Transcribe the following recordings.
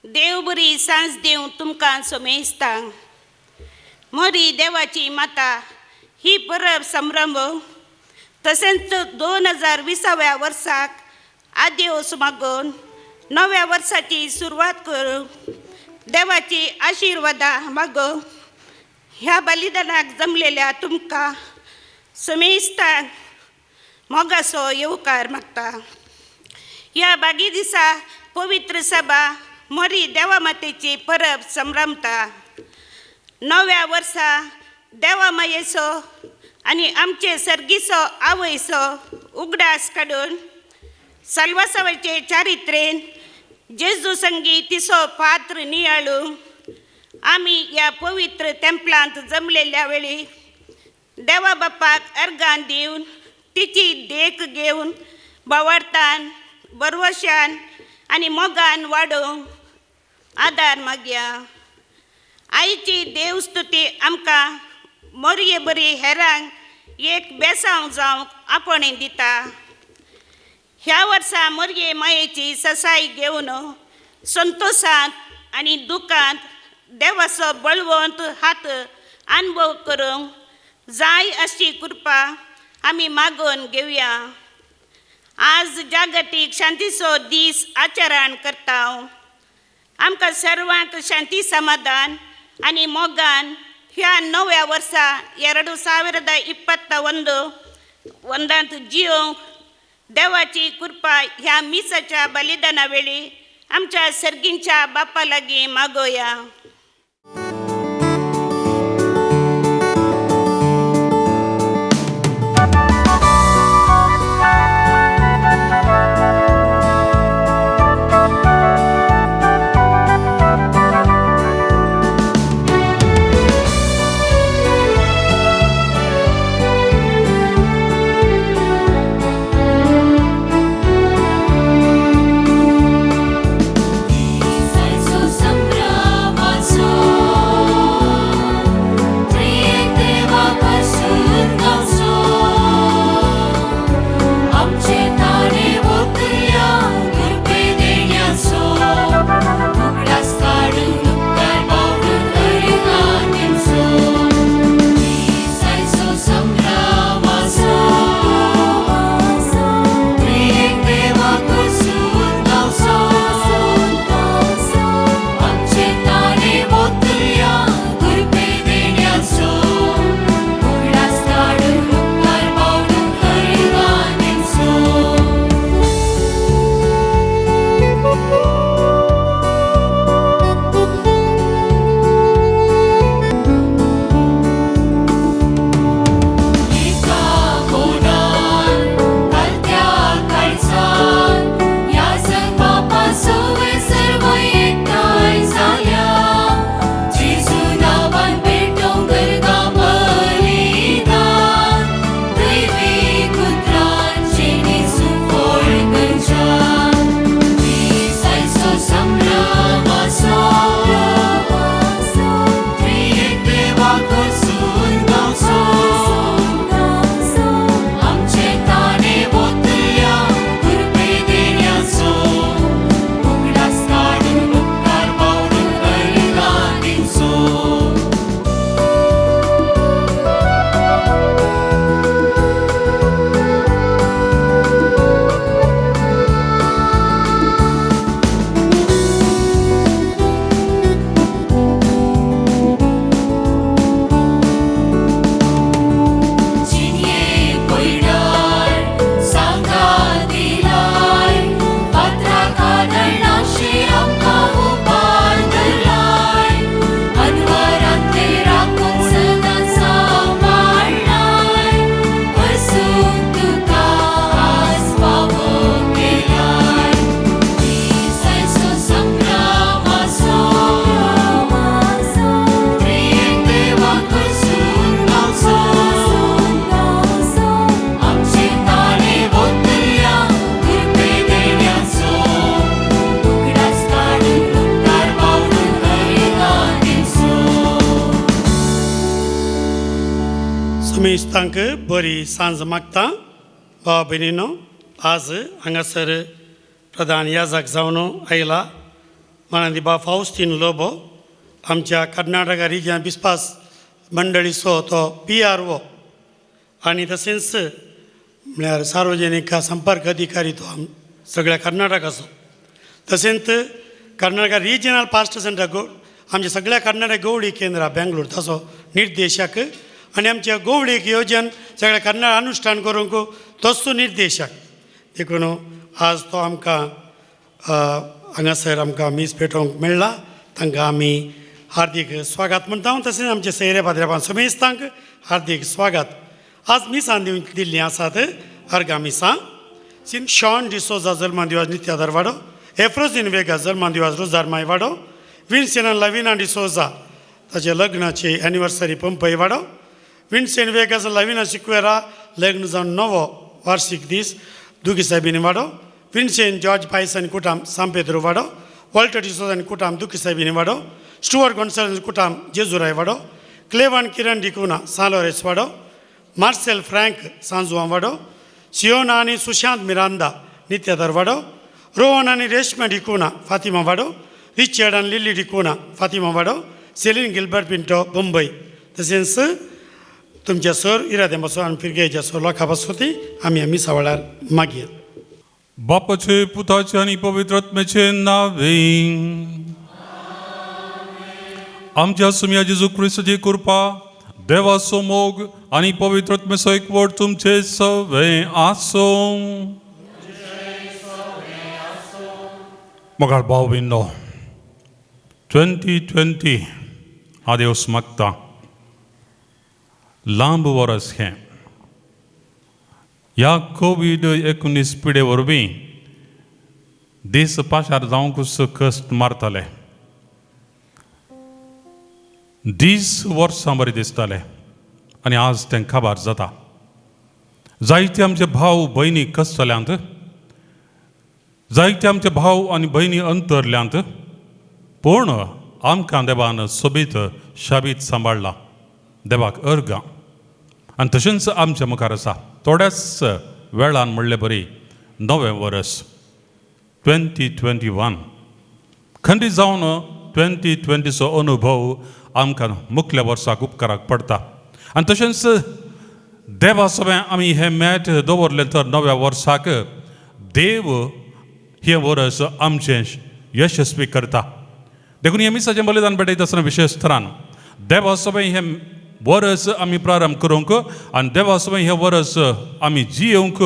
देव बरी सांज दिवं तुमकां सोमेस्तां. मोरी देवाची माता ही परब संभ्रम तशेंच 2020व्या वर्साक आदेवस मागून नव्या वर्साची सुरवात करूं देवाची आशिर्वादां मागून ह्या बलिदानाक जमलेल्या तुमकां समेस्तांक मोगाचो येवकार मागता. ह्या बागी दिसा पवित्र सभा मोरी देवा मातेची परब संभ्रमता. नव्या वर्सा देवा मायेचो आनी आमचे सर्गीचो आवयचो उगडास काडून साल्वासावाचे चारित्रेन जेजू संगी तिचो पात्र नियाळून आमी ह्या पवित्र तेंपलांत जमलेल्या वेळी देवा बापाक अर्गां दिवन तिची देख घेवन भावार्थान बरवशान आनी मोगान वाडोवंक आदार मागया. आईची देवस्तुती आमकां मोरये बरी हेरांक एक बेसांव जावंक आपोवणें दिता. ह्या वर्सा मोरये मायेची ससाय घेवन संतोशांत आनी दुखांत देवाचो बळवंत हात अनुभव करूंक जाय अशी कृपा आमी मागून घेवया. आज जागतीक शांतीचो दीस आचरण करता. आमकां सर्वांक शांती समाधान आनी मोगान ह्या नव्या वर्सा 2021 ಒಂದಾंत जियोंक देवाची कृपा ह्या मिसाच्या बलिदाना वेळी आमच्या सर्गींच्या बापा लागीं मागोया. संभ्रमाचो त्रिएक देवा पासून गावचो आमचे ताणे ओतल्या कृपे देण्याचो उगडास काडून उपकार बावडून अर्घां दिवचो. संभ्रमाचो त्रिएक देवा पासून गावचो आमचे ताणे ओतल्या कृपे देण्याचो उगडास काडून उपकार बावडून अर्घां दिवचो. एका कोणान कालत्या काळजान याजक बापा सवे सर्व एकठांय जाल्या जेजू नांवान पेटोवंक गर्गां बलिदान दैवीक उतरांचें सुफळ करच्या दिसांचो संभ्रमाचो त्रिएक देवा कडसून गावचो आमचे ताणे ओतल्या कृपे देण्याचो उगडास काडून उपकार बावडून अर्घां दिवचो. जिनये पयडार सांगा दिलाय फातरा कादळाशे आमकां उबार धरलाय अनवरांतले राखून सदां सांबाळ्ळाय वरसून तुका आज फावो केलाय. दिसांचो संभ्रमाचो त्रिएक देवा कडसून गावचो आमचे ताणे ओतल्या कृपे देण्याचो उगडास काडून उपकार बावडून अर्घां दिवचो. समेस्तांक बरी सांज मागता. भाव भयणीनो, आज हांगासर प्रधान याजक जावन आयला मानादी बा फावस्तीन लोबो, आमच्या कर्नाटका रिजन बिस्पास मंडळीचो तो PRO आनी तशेंच म्हळ्यार सार्वजनीक संपर्क अधिकारी तो आम सगळ्या कर्नाटकाचो. तशेंच कर्नाटका रिजनल पास्टर सेंटर गो आमच्या सगळ्या कर्नाटक गवळी केंद्रां बेंगलोर ताचो निर्देशक आनी आमच्या गोवळीक योजन सगळ्या कर्नाटक अनुश्ठान करूंक तोच निर्देशक. देखून आज तो आमकां हांगासर आमकां मीस पेटोवंक मेळ्ळा, तांकां आमी हार्दीक स्वागत म्हणटा. तशेंच आमचे सैरे पाद्र्यापान समेस्तांक हार्दीक स्वागत. आज मिसां दिल्लीं आसात अर्गां मिसां. सिन शॉन डिसोजा जल्मा दिवाज नित्यादार वाडो, एफ्रोजीन वेगा जल्मा दिवाज रोजार माय वाडो, विन्सेन लविना डिसोजा ताचे लग्नाची एनिवर्सरी पंपय वाडो, विन्सेन वेगास लविना सिक्वेरा लग्न जावन नवो वार्षिक दीस दुगी सायबिनी वाडो, विन्सेन जॉर्ज पायस आनी कुटाम सांपेद्रो वाडो, वॉल्टर डिसोजा आनी कुटाम दुखी सायबिनी वाडो, स्टुवर्ट गोन्साल्वीस कुटाम जेजुराय वाडो, क्लेवान किरण डिकुना सालोरेस वाडो, मार्सेल फ्रँक सांजुआ वाडो, सियोना आनी सुशांत मिरांदा नित्यादर वाडो, रोहन आनी रेश्मा डिकुना फातिमा वाडो, रिचर्ड आनी लिली डिकुना फातिमा वाडो, सेलीन गिलबर्ट पिंटो मुंबय. तशेंच तुमच्या सर इराद्या पासून आनी फिरगेच्या सर लोकां पासून आमी ह्या मिसा वेळार मागया. बापाचे, पुताचे आनी पवित्र आत्म्याचे नावे. आमच्या सुमया जेजू क्रिस्ताची कृपा, देवाचो मोग आनी पवित्र आत्म्याचो एकवट तुमचे सवे आसूं. मोगाळ भाव भयणो, 2020 आदेवस मागता. लांब वरस हें. ह्या कोवीड-19 पिडे वरवीं दीस पाशार जावंकूच कश्ट मारताले, दीस वर्सां बरी दिसताले आनी आज तें काबार जाता. जायते आमचे भाव भयणी कसल्यांत, जायते आमचे भाव आनी भयणी अंतरल्यांत, पूण आमकां देवान सोबीत शाबीत सांबाळ्ळा. देवाक अर्गां. आनी तशेंच आमच्या मुखार आसा थोड्याच वेळान म्हणले बरी नवें वरस 2021. खंडीत जावन 2020चो अनुभव आमकां मुखल्या वर्साक उपकाराक पडटा. आनी तशेंच देवा सवें आमी हें मॅट दवरलें तर नव्या वर्साक देव हें वरस आमचें यशस्वी करता. देखून हें मिसाचें बलिदान भेटयता आसतना विशेश थरान देवा सवें हें वरस आमी प्रारंभ करूंक आनी देवा सवें हें वरस आमी जियेवंक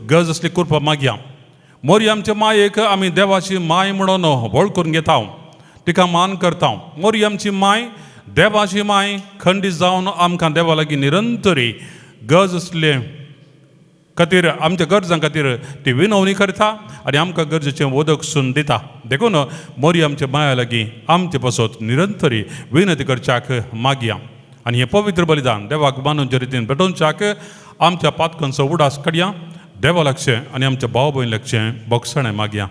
गरज आसली कृपा मागया. मोरी आमचे मायेक आमी देवाची माय म्हणून वळखून घेता, तिका मान करता. मोरी आमची माय देवाची माय खंडीत जावन आमकां देवा लागीं निरंतरी गरज आसले खातीर आमच्या गरजां खातीर ती विनवणी करता आनी आमकां गरजेचें वदक सून दिता. देखून मोरी आमच्या माया लागीं आमचे पासत निरंतरी विनंती करच्याक मागया. आनी हें पवित्र बलिदान देवाक मानून जे रितीन भेटोवच्याक आमच्या पातकांचो उडास काडया. देवा लागचें आनी आमच्या भाव भयण लागचें बोगसणें मागया.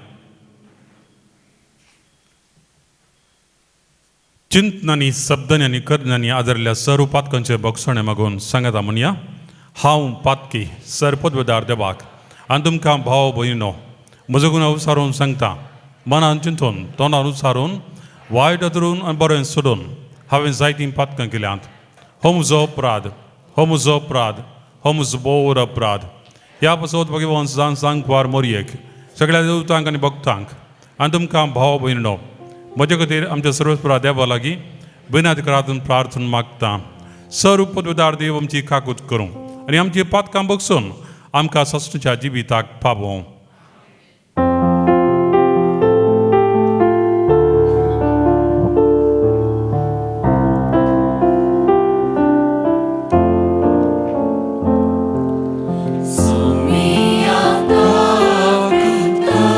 चिंतनांनी, शब्दांनी आनी करण्यांनी आदरल्या सर्व पातकांचें बोगसणें मागून सांगता म्हणया. हांव पातकी सर पदवेदार देवाक आनी तुमकां भाव भयणो म्हजो गुन्यांव उचारून सांगता. मनान चिंतून, तोंडान उचारून, वायट अदरून आनी बरें सोडून हांवें जायतीं पातकां केल्यांत. हो म्हजो अपराध, हो म्हजो अपराध, हो म्हजो बोर अपराध. ह्या पासत भगवान जावन सांगवार मोरयेक सगळ्या देवतांक आनी भक्तांक आनी तुमकां भाव भयणो म्हजे खातीर आमच्या सर्वस्परा देवा लागीं विनंती करातून प्रार्थना मागता. सर पदवेदार देव आमची काकूत करूं आनी आमची पातकां बगसून आमकां सस्टच्या जिविताक पावोवं. सुमिया काकूत कर,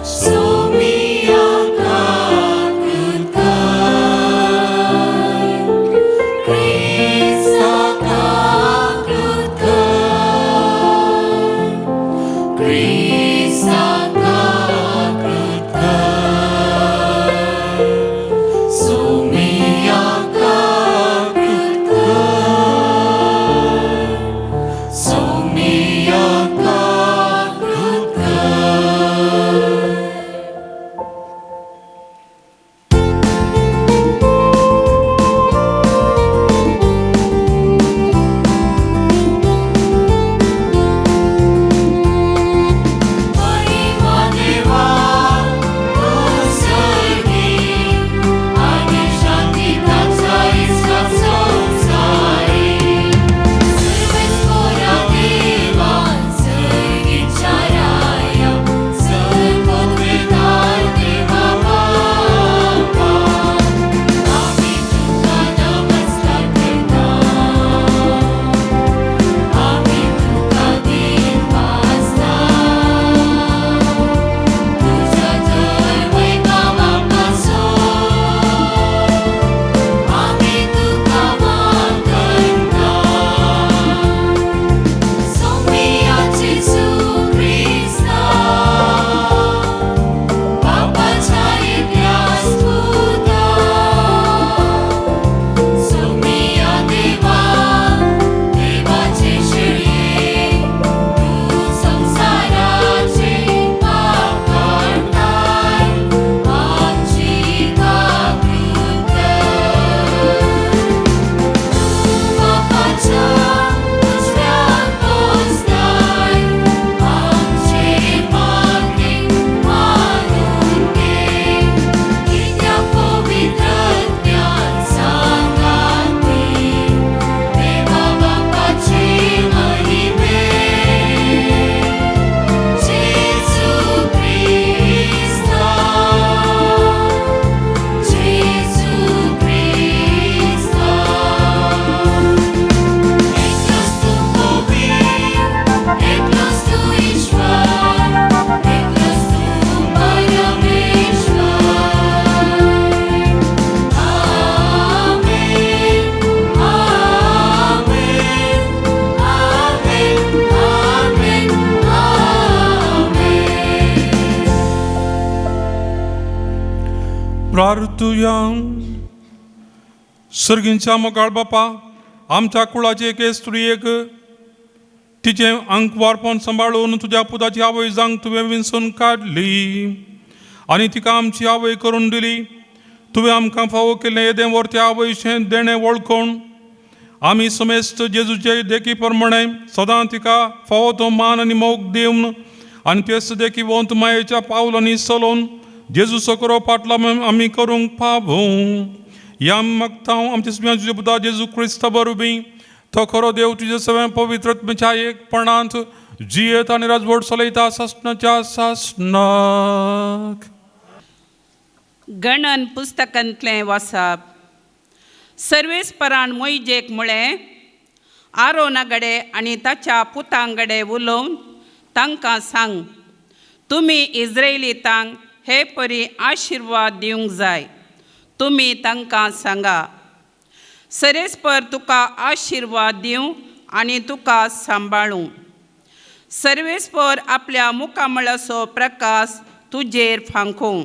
सुमिया काकूत कर, क्रिस्ता काकूत कर, क्रिस्ता काकूत कर, सुमिया काकूत कर, सुमिया काकूत कर. प्रार्थुया. सर्गींच्या मोगाळ बापा, आमच्या कुळाचे एके स्त्रियेक तिचें अंकवारपण सांबाळून तुज्या पुताची आवय जावंक तुवें विंचून काडली आनी तिका आमची आवय करून दिली. तुवें आमकां फावो केल्लें येदें व्हड आवयचें देणें वळखून आमी समेस्त जेजूचे देखी प्रमाणे सदां तिका फावो तो मान आनी मोग दिवन आनी तेच देखी वंत मायेच्या पावलांनी चलोवन जेजू सकरो पाटला आमी करूंक पावूं. ह्या मागता हांव आमच्या तुज्या पुता जेजू क्रिस्ता बरोबी. तो खरो देव तुजे सगळ्या पवित्रत्मेच्या एकपणांत जियेत आनी राजवट चलयता सासणाच्या सासणाक. गणन पुस्तकांतलें वाचप. सर्वेस्परान मोयजेक म्हळें, आरोना कडेन आनी ताच्या पुतां कडेन उलोवन तांकां सांग, तुमी इस्रायलितांक हे परी आशिर्वाद दिवंक जाय. तुमी तांकां सांगा, सरेस्पर तुका आशिर्वाद दिवं आनी तुका सांबाळूं. सर्वेस्पर आपल्या मुखामळाचो प्रकाश तुजेर फांकूं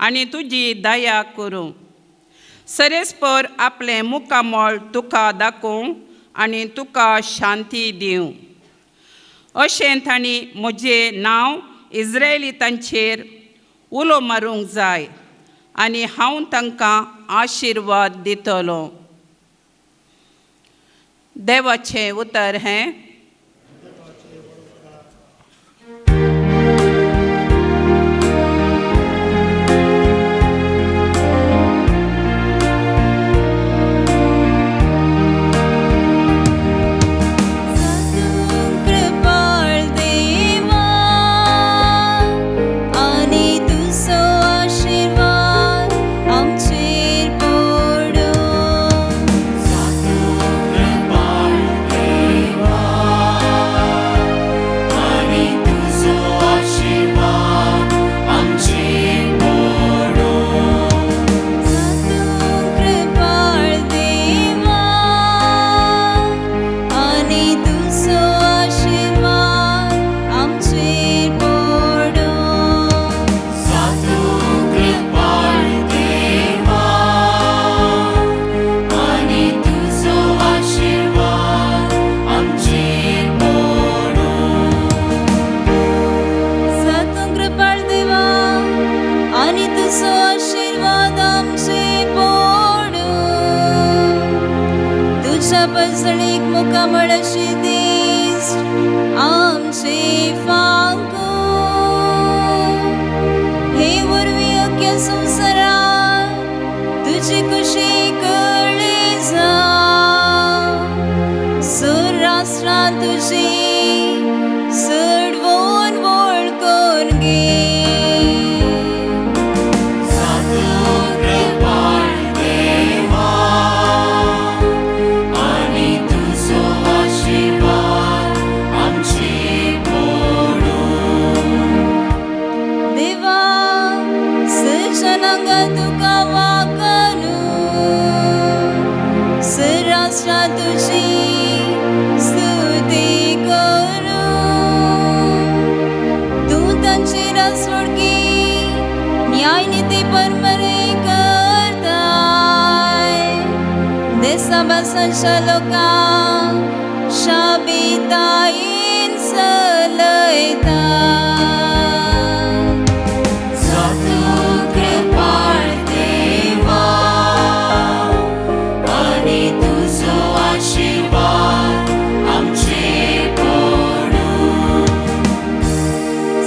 आनी तुजी दया करूं. सरेस्पर आपलें मुखामळ तुका दाखोवं आनी तुका शांती दिवं. अशें तांणी म्हजें नांव इस्रायलितांचेर उलो मारूंक जाय आनी हांव तांकां आशिर्वाद दितलो. देवाचें उतर हें. कृपाळ देवा आनी तुजो आशिर्वाद आमचेर पडूं. कृपाळ देवा आनी तुजो आशिर्वाद आमचेर पडूं. सातूं कृपाळ देवा आनी तुजो आशिर्वाद आमचेर पडूं. तुज्या पसणीक मुखामळाशी दीस आमचे फांकूं. हे वरवीं अख्ख्या संवसाराक तुजी खुशी कळ्ळी जावं. सुराष्ट्रां तुजी चडवून वळखून घे. देवा सजनांगा तुका वाकनू सराष्ट्रां तुजी स्तुती करूं. तूं तांची रासवडकी न्यायनिती परमरे करताय. देसा भासांच्या लोकांक शाबितायेन चलयता.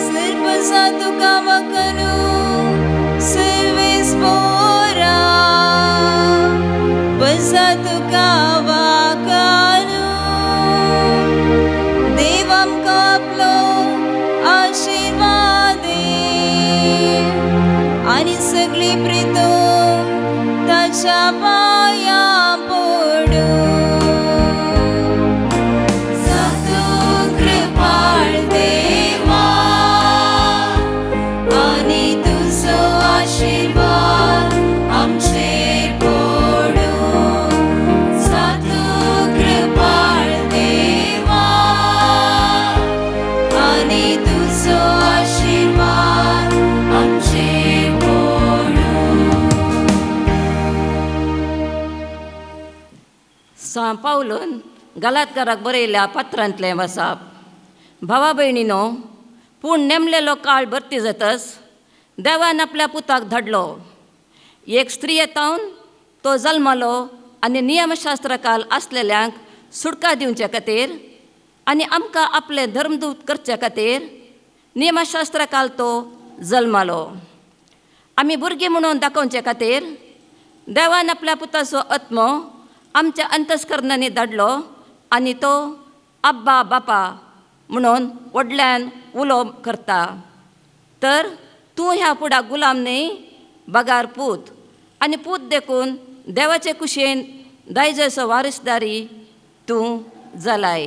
सर्पसा तुका वकनू सर्वेस पोरा पसा तुका वाकानू. देव आमकां आपलो आशिर्वाद आनी सगळी प्रितूम ताच्या पांया पडूं. कृपाळ देवा आनी तुजो आशिर्वाद आमचेर पडूं. सातू कृपाळ देवा आनी तुजो आशिर्वाद आमचेर पडूं. पावलून गलातकाराक बरयल्या पत्रांतलें वसाप. भावा भयणीनो, पूण नेमलेलो काळ भरती जातच देवान आपल्या पुताक धाडलो. एक स्त्रिये तावन तो जल्मलो आनी नियमशास्त्रकाल आसलेल्यांक सुटका दिवचे खातीर आनी आमकां आपले धर्मदूत करचे खातीर नियमशास्त्रकाल तो जल्मालो. आमी भुरगीं म्हणून दाखोवचे खातीर देवान आपल्या पुताचो आत्मो आमच्या अंतस्करणांनी धाडलो आनी तो अब्बा बापा म्हणून व्हडल्यान उलो करता. तर तूं ह्या फुडाक गुलाम न्ही बगार पूत, आनी पूत देखून देवाचे कुशेन दायजाचो वारसदारी तूं जालाय.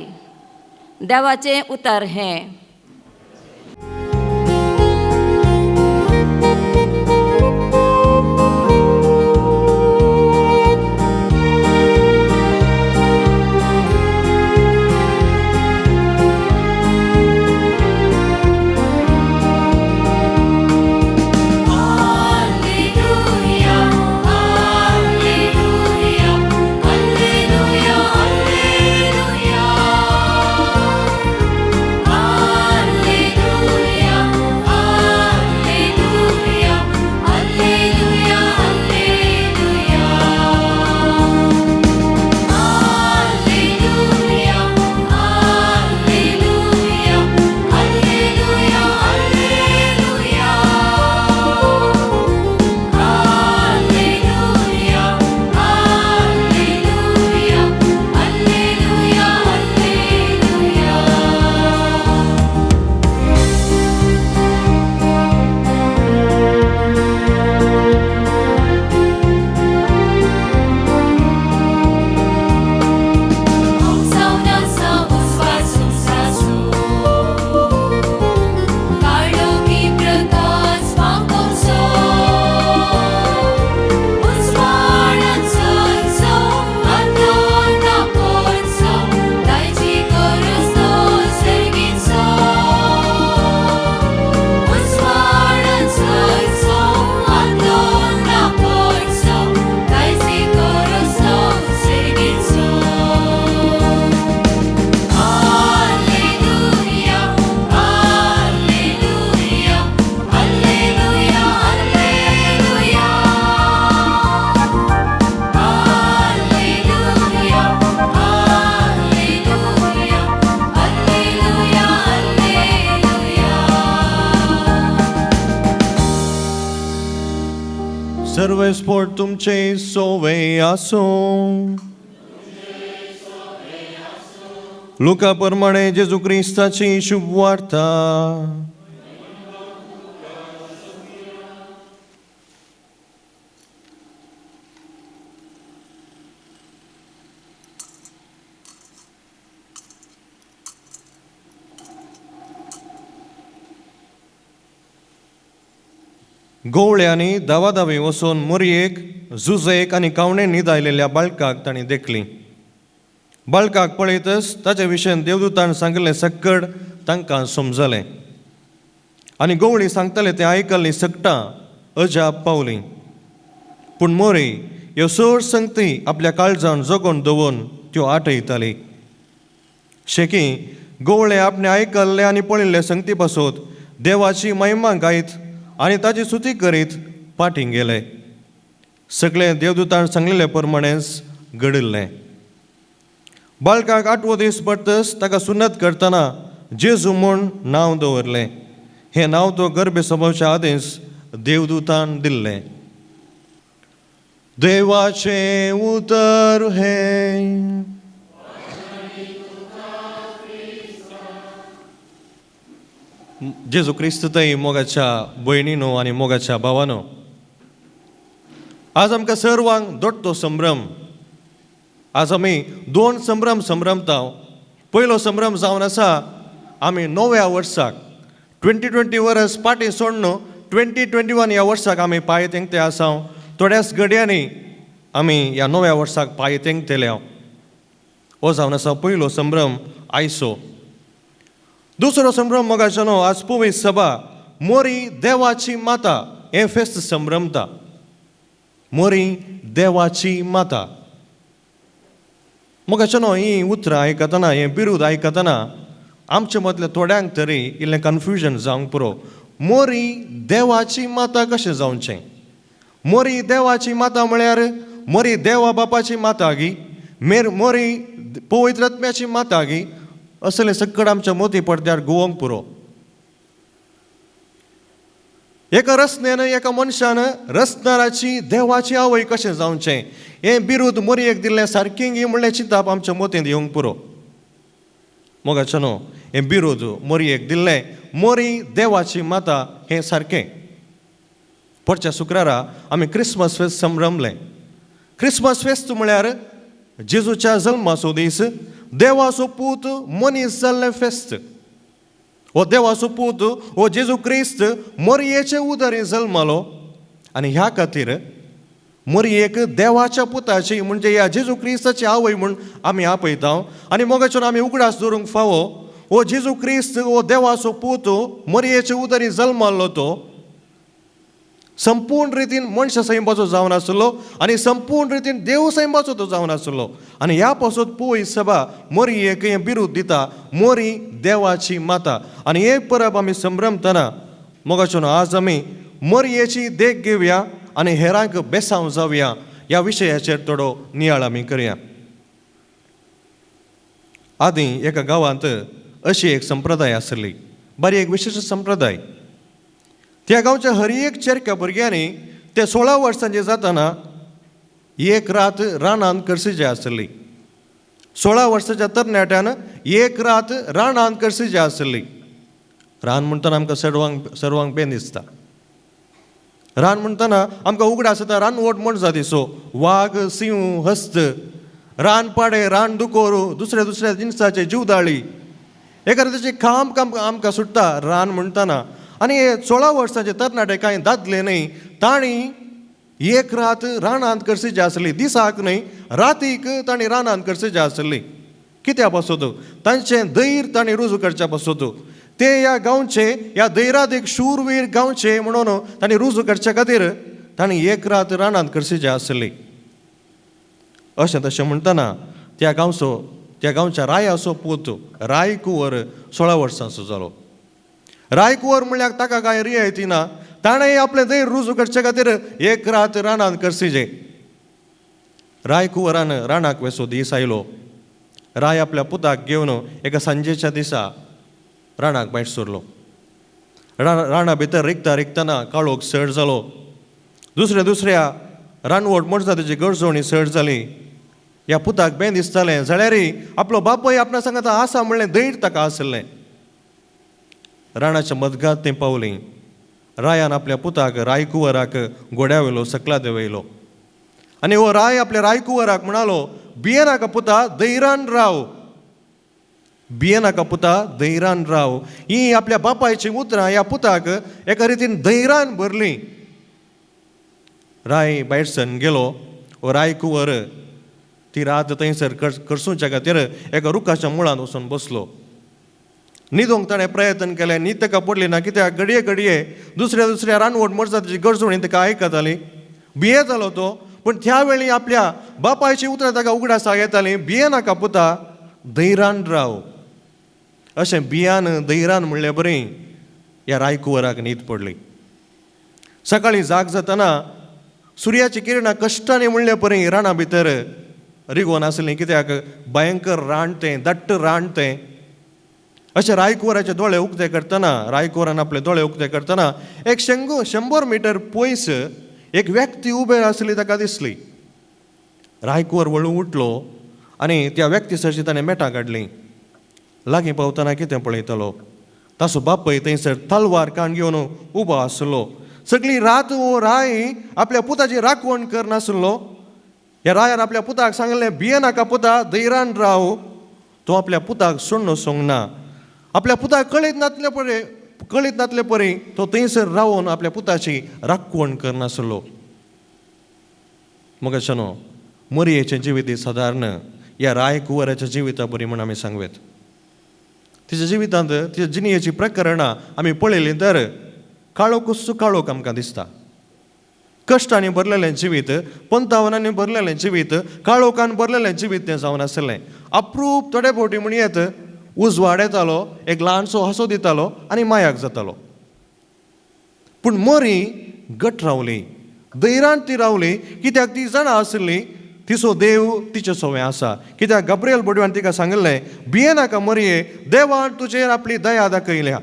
देवाचें उतर हें. Alleluia, Alleluia, Alleluia, Alleluia. Alleluia, Alleluia, Alleluia, Alleluia. Alleluia, Alleluia, Alleluia, Alleluia. Alleluia, Alleluia, Alleluia, Alleluia. काळोखी Prakash फांकोसो, उजवाडान चलचो, अंदर ना पडचो, दायजी गरज तो सर्गीचो. उजवाडान चलचो, अंदर ना पडचो, दायजी गरज तो सर्गीचो. Alleluia, Alleluia, Alleluia, Alleluia. Alleluia, Alleluia, Alleluia, Alleluia. सर्वेस्पोर तुमचे सोवे आसूं. लुका प्रमाणे जेजू क्रिस्ताची शुभ वार्ता. गोवळ्यांनी धावाधावी वचून मोरयेक, जुजेक आनी कावणे न्हिदायलेल्या बाळकाक तांणी देखली. बाळकाक पळयतच ताचे विशयन देवदूतान सांगिल्लें सक्कड तांकां समजलें आनी गवळी सांगताले तें आयकल्लीं सगटां अजाप पावलीं. पूण मोरी ह्यो चड संगती आपल्या काळजान जगोवन दवरून त्यो आठयताली. शेकी गवळे आपणे आयकल्ले आनी पळयल्ले संगती पासत देवाची महिमा गायत आनी ताची स्तुती करीत फाटीं गेले. सगळें देवदूतान सांगलेले प्रमाणेच घडिल्लें. बाळकाक आठवो दीस पडतच ताका सुन्नत करतना जेजू म्हूण नांव दवरलें. हें नांव तो गर्भे सभावच्या आदींच देवदूतान दिल्लें. देवाचें उतर हें. जेजू क्रिस्त तय मोगाच्या भयणीनो आनी मोगाच्या भावानो, आज आमकां सर्वांक दोट्टो संभ्रम. आज आमी दोन संभ्रम संभ्रमता. पयलो संभ्रम जावन आसा आमी नव्या वर्साक 2020 वर्स फाटीं सोडून 2021 ह्या वर्साक आमी पांय तेंकते आसा. थोड्याच घडयांनी आमी ह्या नव्या वर्साक पांय तेंकतले. हो जावन आसा पयलो संभ्रम आयचो. दुसरो संभ्रम मोगाचो न्हू, आज पुवी सभा मोरी देवाची माता हें फेस्त संभ्रमता. मोरी देवाची माता. मोगाच्यानो हीं उतरां आयकतना, हें बिरूद आयकतना आमचे मदल्या थोड्यांक तरी इल्लें कन्फ्युजन जावंक पुरो. मोरी देवाची माता कशें जावचें? मोरी देवाची माता म्हळ्यार मोरी देवा बापाची माता गी, मेर मोरी पवित्र आत्म्याची माता गी, असलें सकड आमच्या मोती पडद्यार गोवंक पुरो. एका रचनेन, एका मनशान रचणाराची देवाची आवय कशें जावचें हें बिरूद मोरयेक दिल्लें सारकें गी म्हणलें चिंताप आमच्या मोतींत येवंक पुरो. मोगाच्यानो हें बिरूद मोरयेक दिल्लें मोरी देवाची माता हें सारकें. परच्या शुक्रारा आमी क्रिसमस फेस्त संभ्रमलें. क्रिसमस फेस्त म्हळ्यार जेजूच्या जल्माचो दीस, देवाचो पूत मनीस जाल्लें फेस्त. हो देवाचो पूत हो जेजू क्रिस्त मोरयेचे उदरी जल्मालो आनी ह्या खातीर मोरयेक देवाच्या पुताची म्हणजे ह्या जेजू क्रिस्ताची आवय म्हूण आमी आपयता. आनी मोगाच्यान आमी उगडास दवरूंक फावो हो जेजू क्रिस्त हो देवाचो पूत मोरयेचे उदरी जल्मालो तो संपूर्ण रितीन मनशा सैंबाचो जावन आसलो आनी संपूर्ण रितीन देव सैंबाचो तो जावन आसलो. आनी ह्या पासत पोय सभा मोरयेक हें बिरूद दिता, मोरी देवाची माता. आनी हे परब आमी संभ्रमतना मोगाच्यान आज आमी मोरयेची देख घेवया आनी हेरांक बेसांव जावया ह्या विशयाचेर थोडो नियाळ आमी करया. आदीं एका गांवांत अशी एक संप्रदाय आसली, बरी एक विशेश संप्रदाय. त्या गांवच्या हर एक चेरक्या भुरग्यांनी ते 16 वर्सांचे जातना एक रात रानांत करसीजे आसली. 16 वर्साच्या तरणाट्यान एक रात रानांत करसीजे आसली. रान म्हणटना आमकां सर्वांक सर्वांक बेन दिसता. रान म्हणटना आमकां उगडास येता रानवट मनशां दिसो, वाग, सिंह, हस्त, रान पाडे, रान दुकोर, दुसऱ्या दुसऱ्या जिनसाचे जिवदाळी, एका ताची खाम काम आमकां सुट्टा रान म्हणटना. आनी हे 16 वर्सांचे तरणाटे कांय दादले न्हय, तांणी एक रात रानांत करसीची आसली, दिसाक न्हय रातीक तांणी रानांत करसीची आसली. कित्या पासत? तांचें धैर्य तांणी रुजू करच्या पासत. ते ह्या गांवचे, ह्या धैरादीक शूरवीर गांवचे म्हणून तांणी रुजू करच्या खातीर तांणी एक रात रानांत करसीची आसली. अशें तशें म्हणटना त्या गांवचो, त्या गांवच्या रायाचो पूत रायकुंवर 16 वर्सांचो जालो. रायकुंवर म्हणल्यार ताका कांय रियायती ना, ताणें आपलें धैर्य रुजू करचे खातीर एक रात रानांत करसीजे. रायकुंवरान रानाक वेसो दीस आयलो. राय आपल्या पुताक घेवन एका सांजेच्या दिसा रानाक भायर सरलो. राना भितर रिगता रिगतना काळोख सड जालो. दुसऱ्या दुसऱ्या रानवट मनशाची गरजोणी सड जाली. ह्या पुताक बें दिसतालें जाल्यार आपलो बापूय आपणा सांगता आसा म्हणलें धैर्य ताका आसलें. राणाच्या मदगात तें पावलीं. रायान आपल्या पुताक रायकुंवराक घोड्या वयलो सकला देंवयलो आनी हो राय आपल्या रायकुंवराक म्हणालो, भियेनाका पुता, धैर्यान राव, भियेनाका पुता, धैर्यान राव. ही आपल्या बापायचीं उतरां ह्या पुताक एका रितीन धैर्यान भरलीं. राय भायर सरून गेलो. हो रायकुंवर ती रात थंयसर करसुच्या खातीर एका रुखाच्या मुळांत वचून बसलो. न्हिदोंक ताणें प्रयत्न केलें, न्हीद ताका पडली ना. कित्याक घडये घडये दुसऱ्या दुसऱ्या रानवट मनशाची गरजोणी ताका आयकताली. भियेतालो तो, पूण त्या वेळी आपल्या बापायची उतरां ताका उगडासाक येतालीं, भियेनाका पुता, धैर्यान राव. अशें भियान धैर्यान म्हणले बरी ह्या रायकुंवराक न्हीद पडली. सकाळीं जाग जातना सुर्याची किरणां कश्टांनी म्हणले परी राना भितर रिगोवन आसलीं. कित्याक भयंकर रान तें, दट्ट रान तें. अशें रायकुंवराचे दोळे उक्ते करतना, रायकुंवरान आपले दोळे उक्ते करतना एक 100 मिटर पयस एक व्यक्ती उबे आसली ताका दिसली. रायकुंवर वळून उठलो आनी त्या व्यक्ती सरशी ताणें मेटां काडलीं. लागीं पावतना कितें पळयतलो, ताचो बापूय थंयसर तलवार काण घेवन उबो आसलो. सगळी रात हो राय आपल्या पुताची राखवण करनासलो. ह्या रायान आपल्या पुताक सांगलें, भियेनाका पुता, धैर्यान राव. तो आपल्या पुताक सोडून वचूंक ना. आपल्या पुताक कळीत नातले परी, कळीत नातले परी तो थंयसर रावून आपल्या पुताची राखवण करनासलो. मोगाच्यानो, मोरयेचें जिवीत सादारण ह्या राय कुंवराच्या जिविता बरी म्हूण आमी सांगूंक. तिच्या जिवितांत तिच्या जिणेची प्रकरणां आमी पळयलीं तर काळोखूच काळोख आमकां दिसता. कश्टांनी भरलेलें जिवीत, पंतावनांनी भरलेलें जिवीत, काळोखान भरलेलें जिवीत तें जावन आसलें. अप्रूप थोडे फावटी म्हणयेत उजवाड येतालो, एक ल्हानसो हांसो दितालो आनी मायाक जातालो. पूण मरी गट रावली, धैरान ती रावली, कित्याक ती जाणा आसली तिचो देव तिचे सवें आसा. कित्याक गाब्रियल बोडव्यान तिका सांगिल्लें, भियेनाका मरये, देवान तुजेर आपली दया दाखयल्या.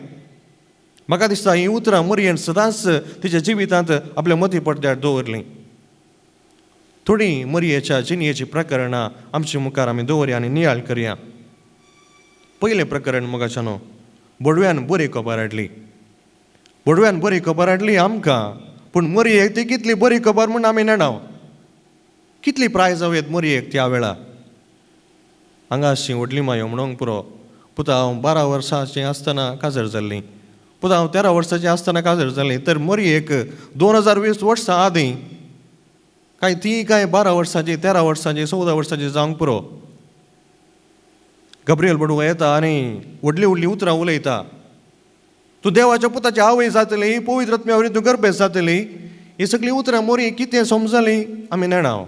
म्हाका दिसता हीं उतरां मरयेन सदांच तिच्या जिवितांत आपल्या मती पडद्यार दवरलीं. थोडीं मरयेच्या जिणयेचीं प्रकरणां आमचे मुखार आमी दवरया आनी नियाळ करया. पयलें प्रकरण मोगाच्यानो, बोडव्यान बरी खबर हाडली. बोडव्यान बरी खबर हाडली आमकां, पूण मरयेक ती कितली बरी खबर म्हूण आमी नेणाव. कितली प्राय जावं येत मरयेक त्या वेळार. हांगा अशी व्हडली मायो म्हणूंक पुरो, पुता हांव 12 वर्सांचें आसतना काजर जाल्ली, पुता हांव 13 वर्सांचें आसतना काजर जाल्ली. तर मरयेक 2020 वर्सां आदीं काय ती काय 12 वर्सांची, 13 वर्सांची, 14 वर्सांची जावंक पुरो. गब्रियल बडुवा येता आनी व्हडलीं व्हडलीं उतरां उलयता. तूं देवाच्या पुताची आवय जातली, पवित्र आत्म्या वरवीं तूं गर्भेस्त जातली. ही सगळीं उतरां मोरी कितें समजली आमी नेणाव.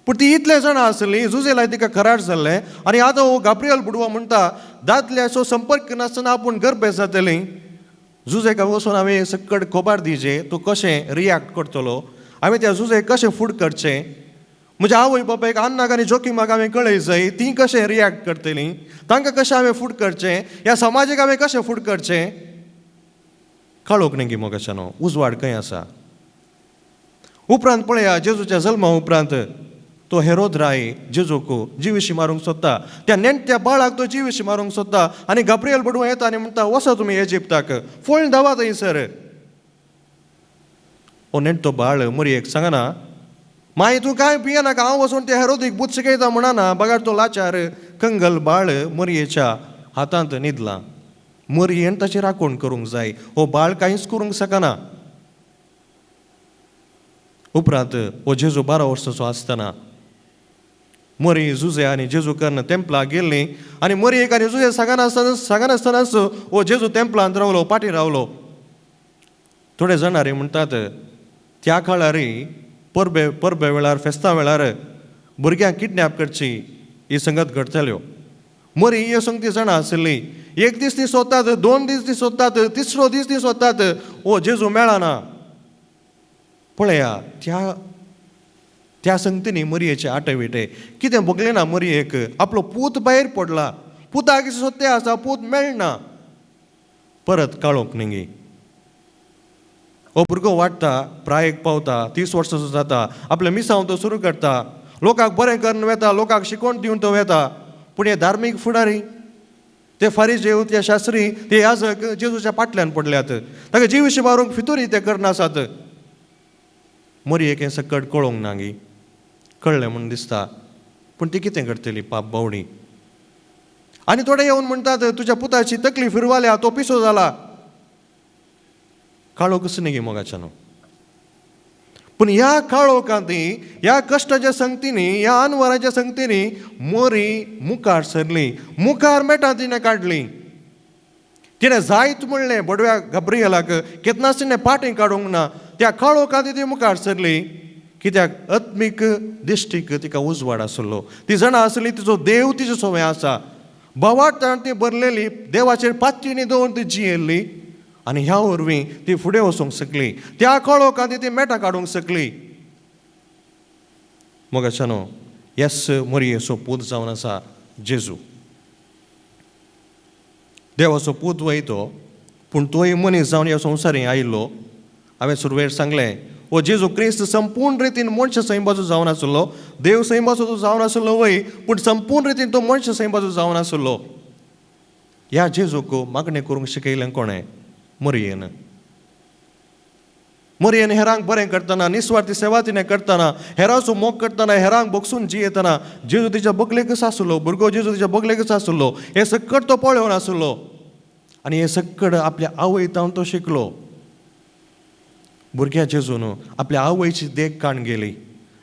पूण ती इतले जाणां आसली, जुजेलाय तिका खराट जाल्लें. आनी आतां हो गाब्रियल बुडवा म्हणटा दादल्याचो संपर्क नासतना आपूण गर्भेस्त जातली. जुजेक वचून हांवें सकट खबर दिजे, तूं कशें रिएक्ट करतलो, हांवें त्या जुजेक कशें फूड करचें, म्हज्या आवय बापायक अन्नाक आनी जोखीमाक हांवें कळय जाय, तीं कशें रिएक्ट करतलीं, तांकां कशें हांवें फूड करचें, ह्या समाजीक हांवें कशें फूड करचें. काळोख न्ही मोगाच्यानो, उजवाड खंय आसा. उपरांत पळया जेजूच्या जल्मा उपरांत तो हेरोद राय जेजूक जिविशी मारूंक सोदता. त्या नेणट्या बाळाक तो जिविशी मारूंक सोदता. आनी गाब्रियल बडवा येता आनी म्हणटा, वसा तुमी इजिप्ताक, फळण धांवा थंयसर. हो नेणटो बाळ मरयेक सांगना, मागीर तूं कांय पियेनाका, हांव वचून त्या हेरोदीक बूद शिकयता म्हणना. बगार तो लाचार कंगल बाळ मरयेच्या हातांत न्हिदला. मरयेन ताची राखण करूंक जाय, हो बाळ कांयच करूंक शकना. उपरांत हो जेजू 12 वर्साचो आसतना मरी जुजे आनी जेजू कन्न तेंपलाक गेल्ली. आनी मरयेक आनी जुजे सांगनासतनाच हो जेजू तेंपलांत रावलो, पाटी रावलो. थोडे जाणारी म्हणटात त्या काळार परबे परबे वेळार, फेस्ता वेळार भुरग्यांक किडनॅप करची ही संगत घडटल्यो. मरी ही संगती जाणां आसली. एक दीस ती सोदतात, 2 दीस ती सोदतात, तिसरो दीस ती सोदतात, ओ जेजू मेळना. पळया त्या त्या संगतीनी मरयेचे आटेविटे कितें भोगलें ना मरयेक. आपलो पूत भायर पडला, पुताक सोदते आसा, पूत मेळना. परत काळोख न्ही. हो भुरगो वाडटा, प्रायेक पावता, 30 वर्सांचो जाता, आपलें मिसांव तो सुरू करता, लोकांक बरें करून वेता, लोकांक शिकोवन दिवन तो वेता. पूण हे धार्मीक फुडारी, ते फारीजेव, ते शास्त्री, ते याजक जेजूच्या फाटल्यान पडल्यात, ताका जिविशी मारूंक फितुरी ते करनासात. मरयेक हें सकट कळोंक ना गी, कळ्ळें म्हूण दिसता, पूण ती कितें करतली पाप बावडी. आनी थोडे येवन म्हणटात तुज्या पुताची तकली फिरवाल्या, तो पिसो जाला. काळोखच न्ही मोगाच्यानो. पूण ह्या काळोखांत, ह्या कश्टाच्या संगतींनी, ह्या अनवराच्या संगतींनी मोरी मुखार सरली, मुखार मेटां तिणें काडली. तिणें जायत म्हणलें बडव्या गब्रियलाक, केन्नाच तिणें पाटी काडूंक ना. त्या काळोखांत ती मुखार सरली, कित्याक आत्मीक दिश्टीक तिका उजवाड आसलो. ती जाणा आसली तिचो देव तिचे सवंय आसा. बोवाळान ती भरलेली, देवाचेर पातयेनी दवरून ती जियेल्ली आनी ह्या वरवीं ती फुडें वचूंक शकली. त्या काळोखांत ती मेटां काडूंक शकली. मोगाच्यानो, येस मरयेचो पूत जावन आसा जेजू. देवाचो पूत वय तो, पूण तोय मनीस जावन ह्या संवसारीं आयिल्लो. हांवें सुरवेर सांगलें, हो जेजू क्रिस्त संपूर्ण रितीन मनशा सैमाचो जावन आसलो. देव सैमाचो तो जावन आसलो वय, पूण संपूर्ण रितीन तो मनशा सैमाचो जावन आसलो. ह्या जेजूक मागणें करूंक शिकयलें कोणें? मरयेन. मरयेन हेरांक बरें करतना, निस्वार्थी सेवा तिणें करतना, हेरांचो मोग करतना, हेरांक बगसून जियेतना जेजू तिच्या बगलेकच आसलो. भुरगो जेजू तिच्या बगलेकच आसलो. हें सकट तो पळोवन आसलो आनी हें सकट आपल्या आवय तावन तो शिकलो. भुरग्या जेजून आपल्या आवयची देख काण गेली,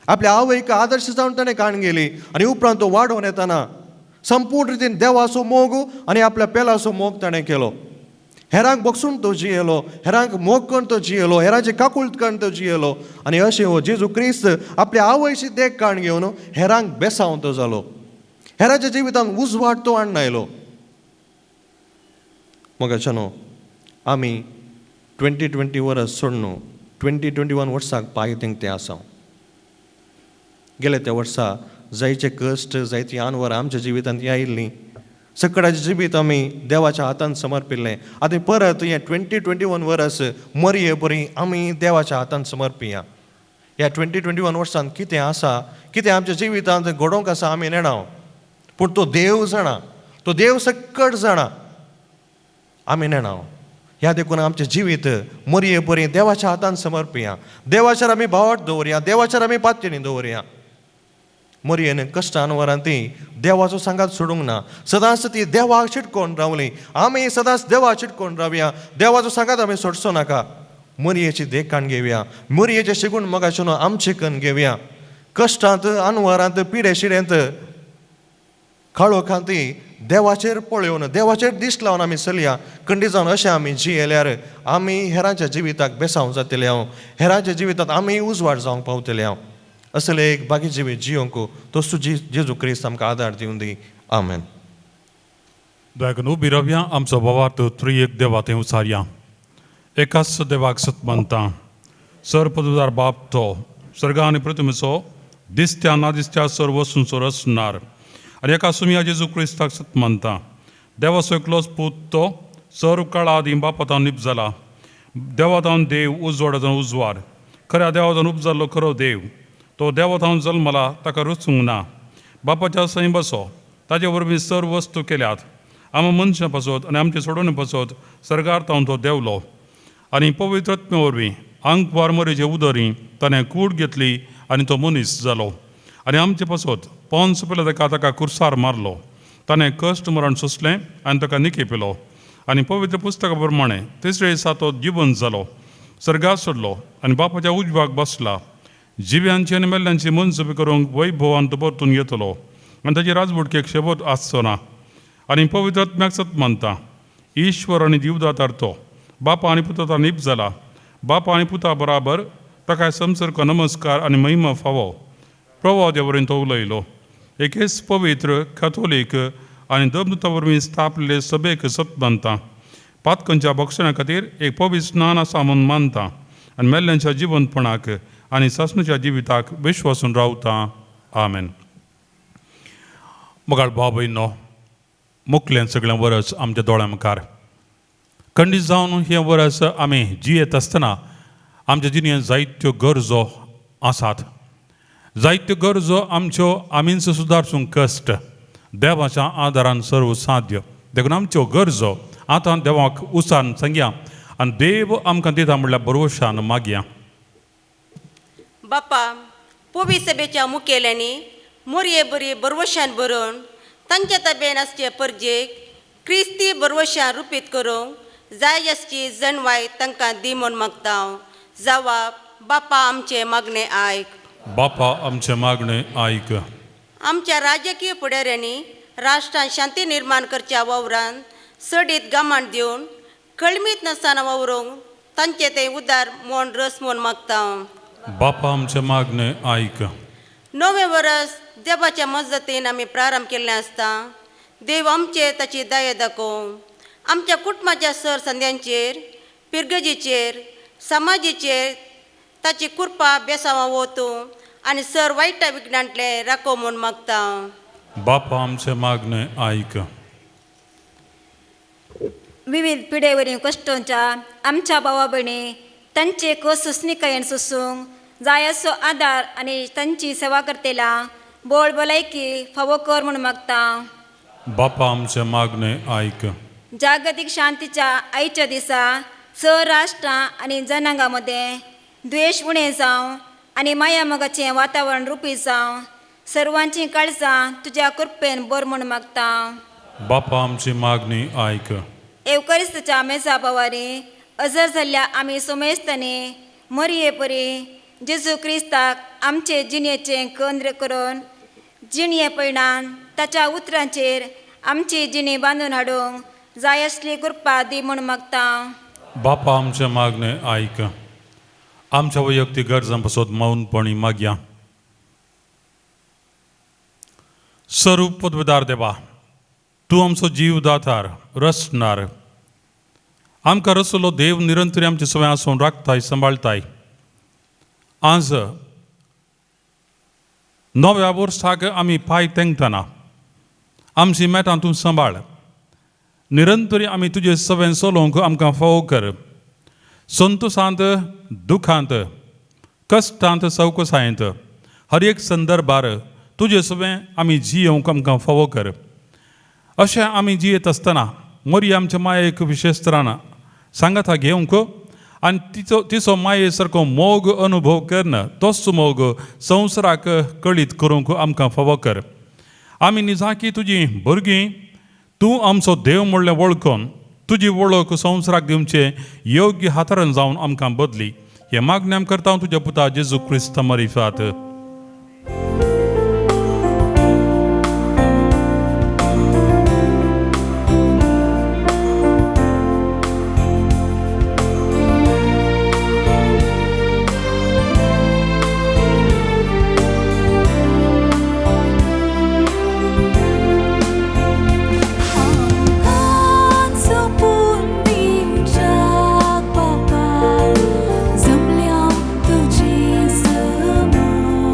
आपल्या आवयक आदर्श जावन ताणें काण गेली. आनी उपरांत तो वाडोवन येतना संपूर्ण रितीन देवाचो मोग आनी आपल्या पेलाचो मोग ताणें केलो. हेरांक बगसून तो जियेलो, हेरांक मोग करून तो जियेलो, हेरांचे काकूळट करून तो जियेलो. आनी अशें हो जेजू क्रिस्त आपल्या आवयची देख काण घेवन हेरांक बेसांव तो जालो, हेरांच्या जिवितांत उजवाड तो हाडून आयलो. मोगाच्यानो, आमी 2020 वर्स सोडून 2021 वर्साक पांय तेंकते आसा. गेले त्या वर्सा जायचे कश्ट, जायती आनवरां आमच्या जिवितांत आयिल्लीं. सकडाचें जिवीत आमी देवाच्या हातान समर्पिल्लें. आतां परत हें 2021 वर्स मरये बरी आमी देवाच्या हातान समर्पिया. ह्या 2021 वर्सांत कितें आसा, कितें आमच्या जिवितांत घडोवंक आसा आमी नेणाव, पूण तो देव जाणा, तो देव सकट जाणा, आमी नेणाव. ह्या देखून आमचें जिवीत मरये बरी देवाच्या हातान समर्पिया. देवाचेर आमी भावार्थ दवरया, देवाचेर आमी पातयेणी दवरया. मरयेन कश्टान वरां ती देवाचो सांगात सोडूंक ना, सदांच ती देवाक चिटकोवन रावली. आमी सदांच देवाक चिटकोवन रावया, देवाचो सांगात आमी सोडचो नाका. मरयेची देख काण घेवया, मरयेचें शिगूण मोगाचें न्हू आमचें कन्न घेवया. कश्टांत, अनवरांत, पिडे शिडेंत, काळोखांत देवाचेर पळोवन, देवाचेर दीस लावन आमी चलया. खंडीत जावन अशें आमी जियेल्यार आमी हेरांच्या जिविताक बेसांव जातले हांव, हेरांच्या जिवितांत आमी उजवाड जावंक पावतले हांव. असले एक बागी जिवीत जियोंक तोस्तू जेजू क्रिस्त आमकां आदार दिवन दी. आमेन. दयाकून उबी रावया, आमचो भावार्थ त्रिएक देवा थंय उचारया. एकाच देवाक सत मानता, सर पदुदार बाप तो सर्गा आनी पृथ्वीचो दिसत्या ना दिसत्या सर्व संवसार असणार. आनी एका सुमया जेजू क्रिस्ताक सत मानता, देवाचो एकलोच पूत तो सर्व काळा आदीं बापातावन निप जाला, देवातावन देव, उजवाडातावन उजवाड, खऱ्या देवातावन उपजाल्लो खरो देव, तो देवातावन जल्मला, ताका रुचूंक ना, बापाच्या सैंबसो, ताजे वरवीं सर्व वस्तू केल्यात, आम मनशां पासत आनी आमचे सोडोवणे पासत सर्गार तावन तो देंवलो आनी पवित्र आत्म्या वरवीं आंकवार मरेचे उदरी ताणें कूड घेतली आनी तो मनीस जालो आनी आमचे पासत पोन्स पयले ताका ताका कुर्सार मारलो, ताणें कश्ट मरण सोंसलें आनी ताका निकेपिलो आनी पवित्र पुस्तका प्रमाणें तिसरे दिसा तो जिवंत जालो, सर्गार सोडलो आनी बापाच्या उजवाक बसला, जिव्यांची आनी मेल्ल्यांची मनसुबी करूंक वैभवान तो परतून येतलो आनी ताची राजवटकेक शेवट आसचो ना. आनी पवित्र आत्म्याक सत मानता, ईश्वर आनी जीवदातार तो बापा आनी पुता नीप जाला, बापा आनी पुता बराबर ताका संसर्ग नमस्कार आनी महिमा फावो प्रवाह वरवीं तो उलयलो. एकेच पवित्र कॅथोलीक आनी दमदूता वरवीं स्थापलेले सभेक सत मानता, पातकांच्या भक्षणा खातीर एक पवित्र स्नान आसा म्हूण मानता आनी मेल्ल्यांच्या जिवंतपणाक आनी सासणीच्या जिविताक विश्वासून रावता. आमेन. मोगाळ भाव भयणो, मुकलें सगळें वरस आमच्या दोळ्यां मुखार खंडीत जावन हें वरस आमी जियेत आसतना आमच्या जिणेंत जायत्यो गरजो आसात, जायत्यो गरजो आमच्यो आमीच सुदारसूंक कश्ट, देवाच्या आदारान सर्व साध्य. देखून आमच्यो गरजो आतां देवाक उसान सांगया आनी देव आमकां दिता म्हणल्यार भरवशान मागया. बापा, पोवी सभेच्या मुखेल्यांनी मोरये बरी बरवशान बरोवन तांच्या ताब्यान आसचे परजेक क्रिस्ती बरवशान रुपीत करूंक जाय आसची जनवाय तांकां दी म्हूण मागता. जावाब बापा आमचें मागणें आयक. बापा आमचें मागणें आयक. आमच्या राजकीय फुडाऱ्यांनी राष्ट्रांत शांती निर्माण करच्या वावरान सडीत गमाण दिवन कळमीत नासतना वावरूंक तांचे ते उदार म्हूण रस म्हूण मागता. बापा आमचें मागणें आयक. नवें वरस देवाच्या मजतीन आमी प्रारंभ केल्लें आसता. देव आमचेर ताची दया दाखोवं, आमच्या कुटुंबाच्या सर संद्यांचेर, पिरगजीचेर, समाजीचेर ताची कृपा बेसांवा वतूं आनी सर वायटा विघ्नांतलें राखो म्हूण मागता. बापा आमचें मागणें आयक. विविध पिडेवरीं कश्टोंच्या आमच्या भावा भयणी तांचे कस सुसणिकायेन सोसूंक जाय असो आदार आनी तांची सेवा करतेला बोळ भलायकी फावो कर म्हूण मागता. बापा आमचें मागणें आयक. जागतीक शांतीच्या आयच्या दिसा स राष्ट्रां आनी जनांगां मदें द्वेश उणें जावं आनी माया मोगाचें वातावरण रुपी जावं, सर्वांचीं काळजां तुज्या कृपेन बर म्हूण मागता. बापा आमची मागणी आयक. एवकरिस्तच्या मेजा पवारी अजर जाल्ल्या आमी सोमेस्तांनी मरये परी जेजू क्रिस्ताक आमचे जिणेचें केंद्र करून जिणये पयणान ताच्या उतरांचेर आमची जिणी बांदून हाडूंक जाय असली कृपा दी म्हूण मागता. बापा आमचें मागणें आयक. आमच्या वैयक्तीक गरजां पासत मौनपणी मागया. स्वरूप पदवेदार देवा, तूं आमचो जीव दातार रचणार. आमकां रचलो देव निरंतर आमचे सवंय आसून राखताय सांबाळताय. आज नव्या वर्साक आमी पांय तेंकतना आमची मेटां तूं सांबाळ. निरंतर आमी तुजे सवंय चलोवंक आमकां फावो कर. संतोशांत दुखांत कश्टांत चवकसायेंत हर एक संदर्भार तुजे सवें आमी जियेवंक आमकां फावो कर. अशें आमी जियेत आसतना मोरी आमच्या मायेक विशेश तरान सांगाता घेवंक आनी तिचो तिचो माये सारको मोग अनुभव करन तोच मोग संवसाराक कळीत करूंक आमकां फावो कर. आमी निजाकी तुजी भुरगीं, तूं आमचो देव म्हणलें वळखून तुजी वळख संवसाराक दिवचें योग्य हातारण जावन आमकां बदली. हें मागणें आमी करता तुज्या पुता जेजू क्रिस्त मरिफात. सोपून दिवच्याक बापा जमल्या तुजे समोर.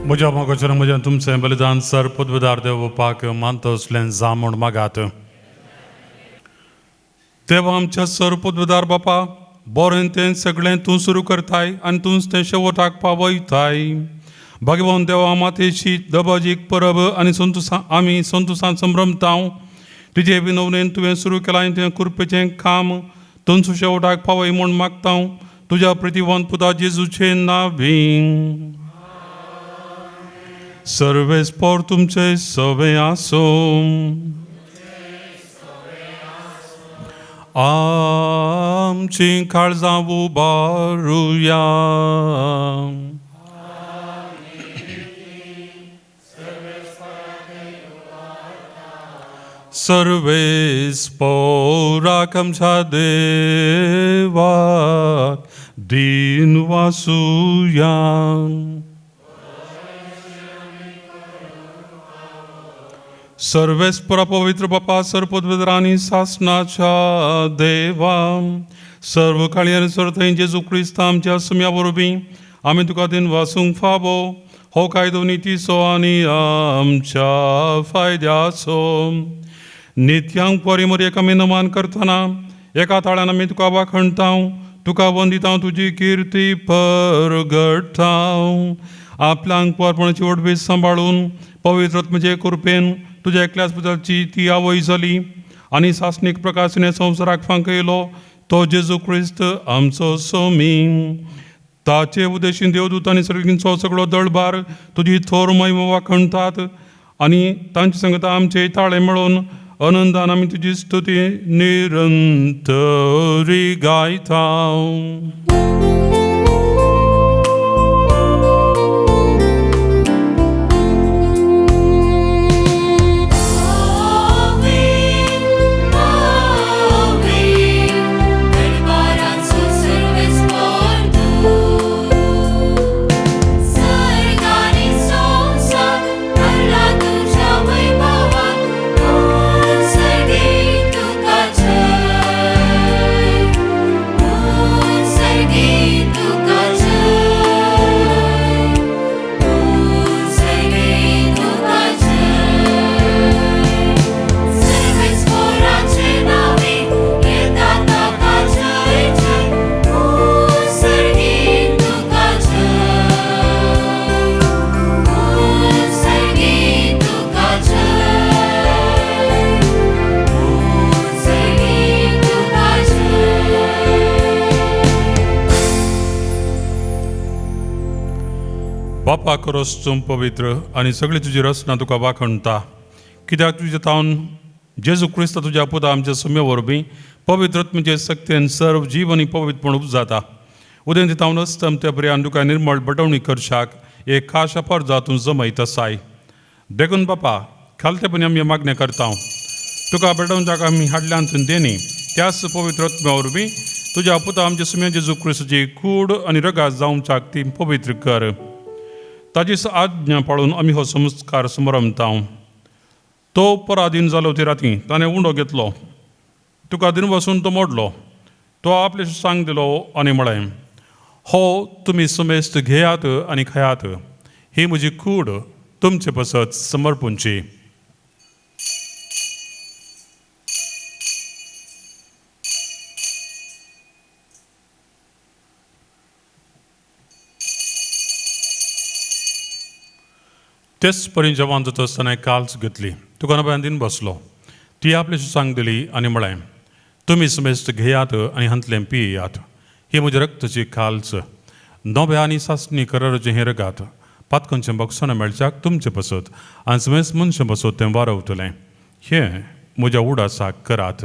म्हज्या मोगाचेर म्हज्या तुमचें बलिदान सर पदवीदार देव पाक मानतसलें जा म्हूण मागात. देवा आमच्या सर पदवीदार बापा, बरें तें सगळें तूं सुरू करताय आनी तूंच तें शेवटाक पावयताय. भाग्यवान देवा मातेची दबाजीक परब आनी संतोसा आमी संतोसान संभ्रमताव. तुजे विनवणेन तुवें सुरू केलां तें कृपेचें काम तुमचो शेवटाक पावय म्हूण मागता तुज्या प्रतिवंत पुता जेजूचे नांवी. सर्वेस्पोर तुमचे सवे आसूं. आमची काळजां उबारुया. सर्वेस्पोराक आमच्या देवाक दिन वासुया. सर्वेस्परा पवित्र बापा, सर्वपदवेदर आनी सासनाच्या देवा, सर्व काळी आनी सर्व जेजू क्रिस्त आमच्या सुम्या वरवीं आमी तुका दिन वासूंक फावो हो कायदो नितीचो आनी आमच्या फायद्याचो. नित्यांक परी आमी नमान करतना एका ताळ्यान आमी तुका वाखणता, तुका वंदिता, तुजी किर्ती परगटाव. आपल्यांक कुंवारपणाची व्हडवीक सांबाळून पवित्र आत्म्याचे कृपेन तुज्या एकल्याच पुताची ती आवय जाली आनी सासणीक प्रकाशने संवसाराक फांकयलो तो जेजू क्रिस्त आमचो सोमी. ताचे उदेशीन देवदूत आनी सर्गींचो सगळो दळबार तुजी थोर महिमा वाखणतात आनी तांचे संगता आमचे ताळे मेळोवन आनंदान आमी तुजी स्तुती निरंतरी गायता. बापा करोस तुम पवित्र आनी सगळी तुजी रचना तुका वाखणटा, कित्याक तुज्या तावन जेजू क्रिस्त तुज्या पुता आमच्या सुम्या वरवीं पवित्र आत्म्याचे सक्तेन सर्व जीव आनी पवित्रपण उपजाता. उदेंत तावन अस्तम त्या पर्यान तुका निर्मळ बटवणी करशाक एक खास परजा तूं जमयत आसाय. देखून बापा खालतेपणी आमी मागणें करता, तुका भेटोवच्याक आमी हाडल्यान देणी त्याच पवित्र आत्म्या वरवीं तुज्या पुता आमच्या सुम्या जेजू क्रिस्ताची कूड आनी रगात जावच्याक ती पवित्र कर. ताजी आज्ञा पाळून आमी हो संस्कार समरमता. तो पराधीन जालो ते राती ताणें उंडो घेतलो, तुका दिन बसून तो मोडलो, तो आपले सांग दिलो आनी म्हळें, हो तुमी समेस्त घेयात आनी खायात, ही म्हजी कूड तुमचे पसत समर्पूंची. तेच परी जेवण जाता आसतना काल्स घेतली, तुका नव्यान दिन बसलो, ती आपली सांग दिली आनी म्हळें, तुमी समेस्त घेयात आनी हांतलें पियात, ही म्हज्या रक्ताची काल्स नव्या आनी सासणी कराराचें हें रगात पातकांचें बक्षां मेळच्याक तुमचें पसत आनी समेस्त मनशां पसत तें वारवतलें. हें म्हज्या उडासाक करात.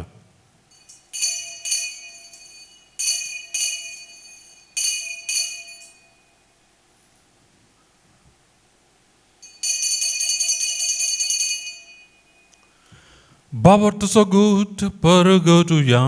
बाबर तुजो गूट परगटुया.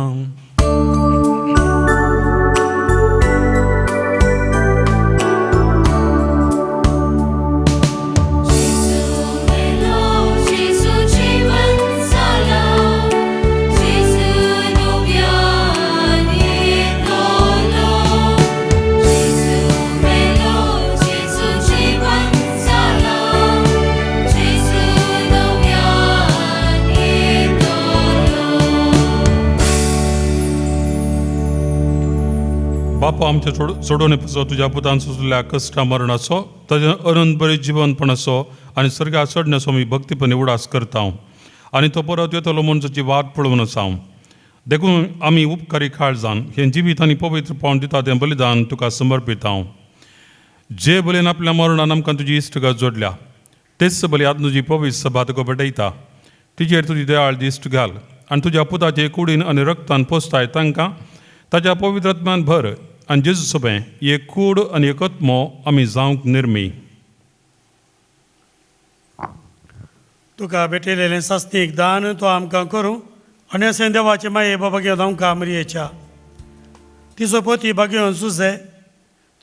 बापा आमच्या सोडोवणे पसो तुज्या पुतान सोंसलेल्या कश्टा मरणाचो ताज्या अनंत बरे जिवनपणाचो आनी सर्गा चडण्याचो आमी भक्तीपणी उडास करता आनी तो परत येतलो मनशाची वाट पळोवन आसा. देखून आमी उपकारी काळजान हें जिवीत आनी पवित्र पावन दिता तें बलिदान तुका समर्पिता. जे बलयन आपल्या मरणान आमकां तुजी इश्टगत जोडल्या तेच बली आतां तुजी पवित्र सभा तुका भेटयता. तिजेर तुजी दयाळ दिश्ट घाल आनी तुज्या पुताचे कुडीन आनी रक्तान पोसताय तांकां ताज्या पवित्र आत्म्यान भर आनी जेजू सोबें एक कूड आनी एक आत्मो आमी जावंक निर्मी. तुका भेटयलेलें सासणीक दान तो आमकां करूं आनी अशें देवाचे माये बाबा घेवन आमकां मरियेच्या तिचो पोती बागेवन सुजे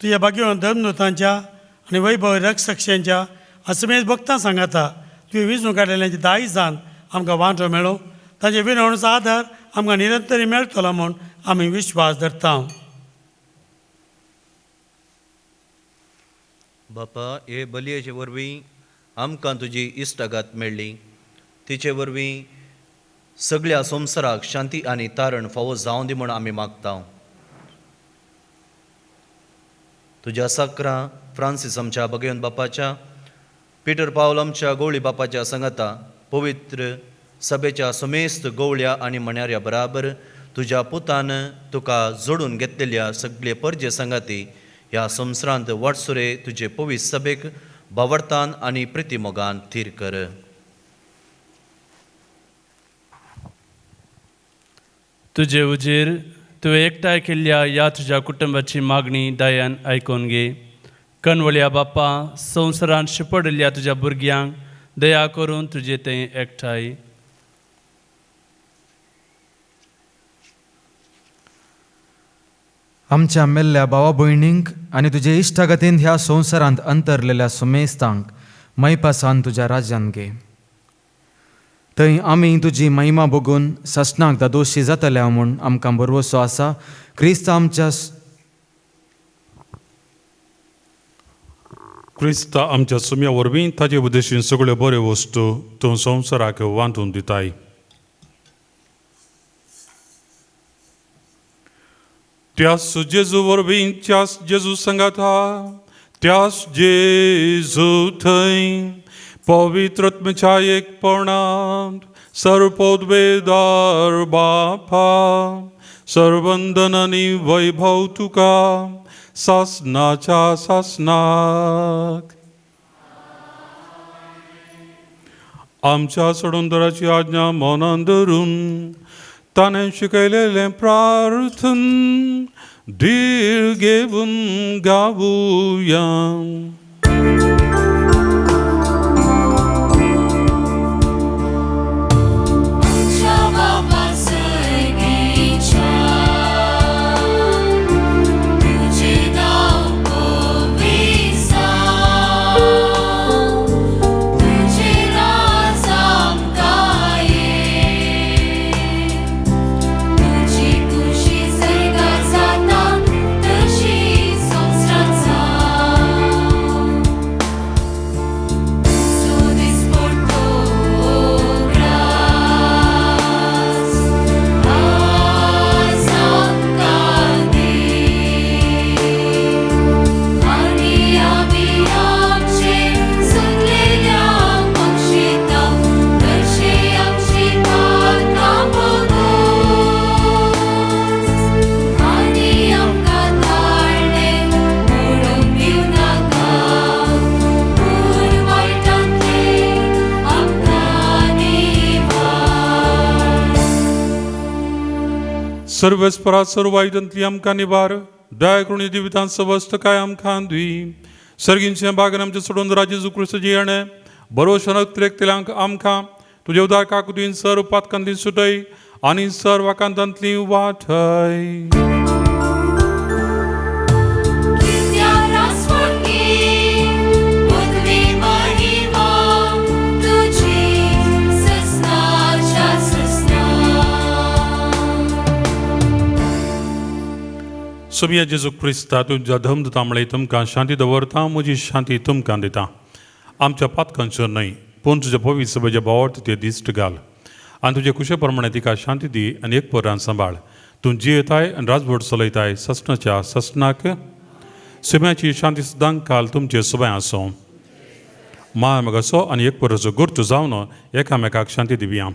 तुज्या बागेवन धर्मदूतांच्या आनी वैभव रक्षक्षांच्या असमेज भक्तां सांगाता तुवें विजून काडलेल्यांची दाय जान आमकां वांटो मेळो तांचे विनवणचो आदार आमकां निरंतरी मेळटलो म्हूण आमी विश्वास धरता. बापा हे बलयेचे वरवीं आमकां तुजी इश्टागात मेळ्ळी. तिचे वरवीं सगळ्या संवसाराक शांती आनी तारण फावो जावं दी म्हूण आमी मागता. तुज्या साकरा फ्रांसीस आमच्या भगवंत बापाच्या, पिटर पावल आमच्या गवळी बापाच्या सांगाता पवित्र सभेच्या समेस्त गवळ्या आनी मण्याऱ्या बराबर तुज्या पुतान तुका जोडून घेतलेल्या सगळे परजे सांगाती ह्या संवसारांत वाटसुरे तुजे पवित्र सभेक बावडतान आनी प्रितीमोगान थीर कर. तुजे उजेर तुवें एकठांय केल्ल्या ह्या तुज्या कुटुंबाची मागणी दयान आयकून घे. कणवळ्या बापा संवसारांत शिपडिल्ल्या तुज्या भुरग्यांक दया करून तुजे तें एकठांय. आमच्या मेल्ल्या भावा भयणींक आनी तुजे इश्टागतीन ह्या संवसारांत अंतरलेल्या सुमेस्तांक मैपासान तुज्या राज्यान घे. थंय आमी तुजी महिमा बघून ससनाक दादोशी जातल्या म्हूण आमकां भरवसो आसा. क्रिस्त आमच्या क्रिस्त आमच्या सुम्या वरवीं ताजे उद्देशीन सगळ्यो बऱ्यो वस्तू तूं संवसाराक वांटून दिताय. त्यास जेजू वरवीं त्यास जेजू सांगाता त्यास जेजू थंय पवित्र आत्म्याच्या एकपणांत सर्वपदवेदार बापा सर्वंदन आनी वैभव तुका सासनाच्या सासनाक. आमच्या सोडूनदाराची आज्ञा मनान धरून ताणें शिकयलेलें प्रार्थन धीर घेवन गावुया. सर्वेस्परा सर्व वायटांतली आमकां निवार दया करून जिवितांत सवस्त काय आमकां दी. सर्गींचें बागन आमचें सोडून राजा जेजू क्रिस्ताचें येणें बरोशन अत्रेकतल्यांक आमकां तुजे उदार काकुतीन सर्व पातकांतली सुटय आनी सर्व वाकांतांतली वाटय. सोबिया जेजू क्रिस्ता तुज्या धर्म दिता म्हळ्यार तुमकां शांती दवरता, म्हजी शांती तुमकां दिता. आमच्या पातकांच्यो न्हय पूण तुज्या पवित्र सभेच्या भावार्थ ते दिश्ट घाल आनी तुजे कुशे प्रमाणे तिका शांती दी आनी एक परान सांबाळ. तूं जियेताय आनी राजवट चलयताय ससनाच्या ससनाक. सुम्याची शांती सदां काल तुमचे सुबें आसूं. माया आनी एक परसो गुर्तू जावन एकामेकाक शांती दिवया.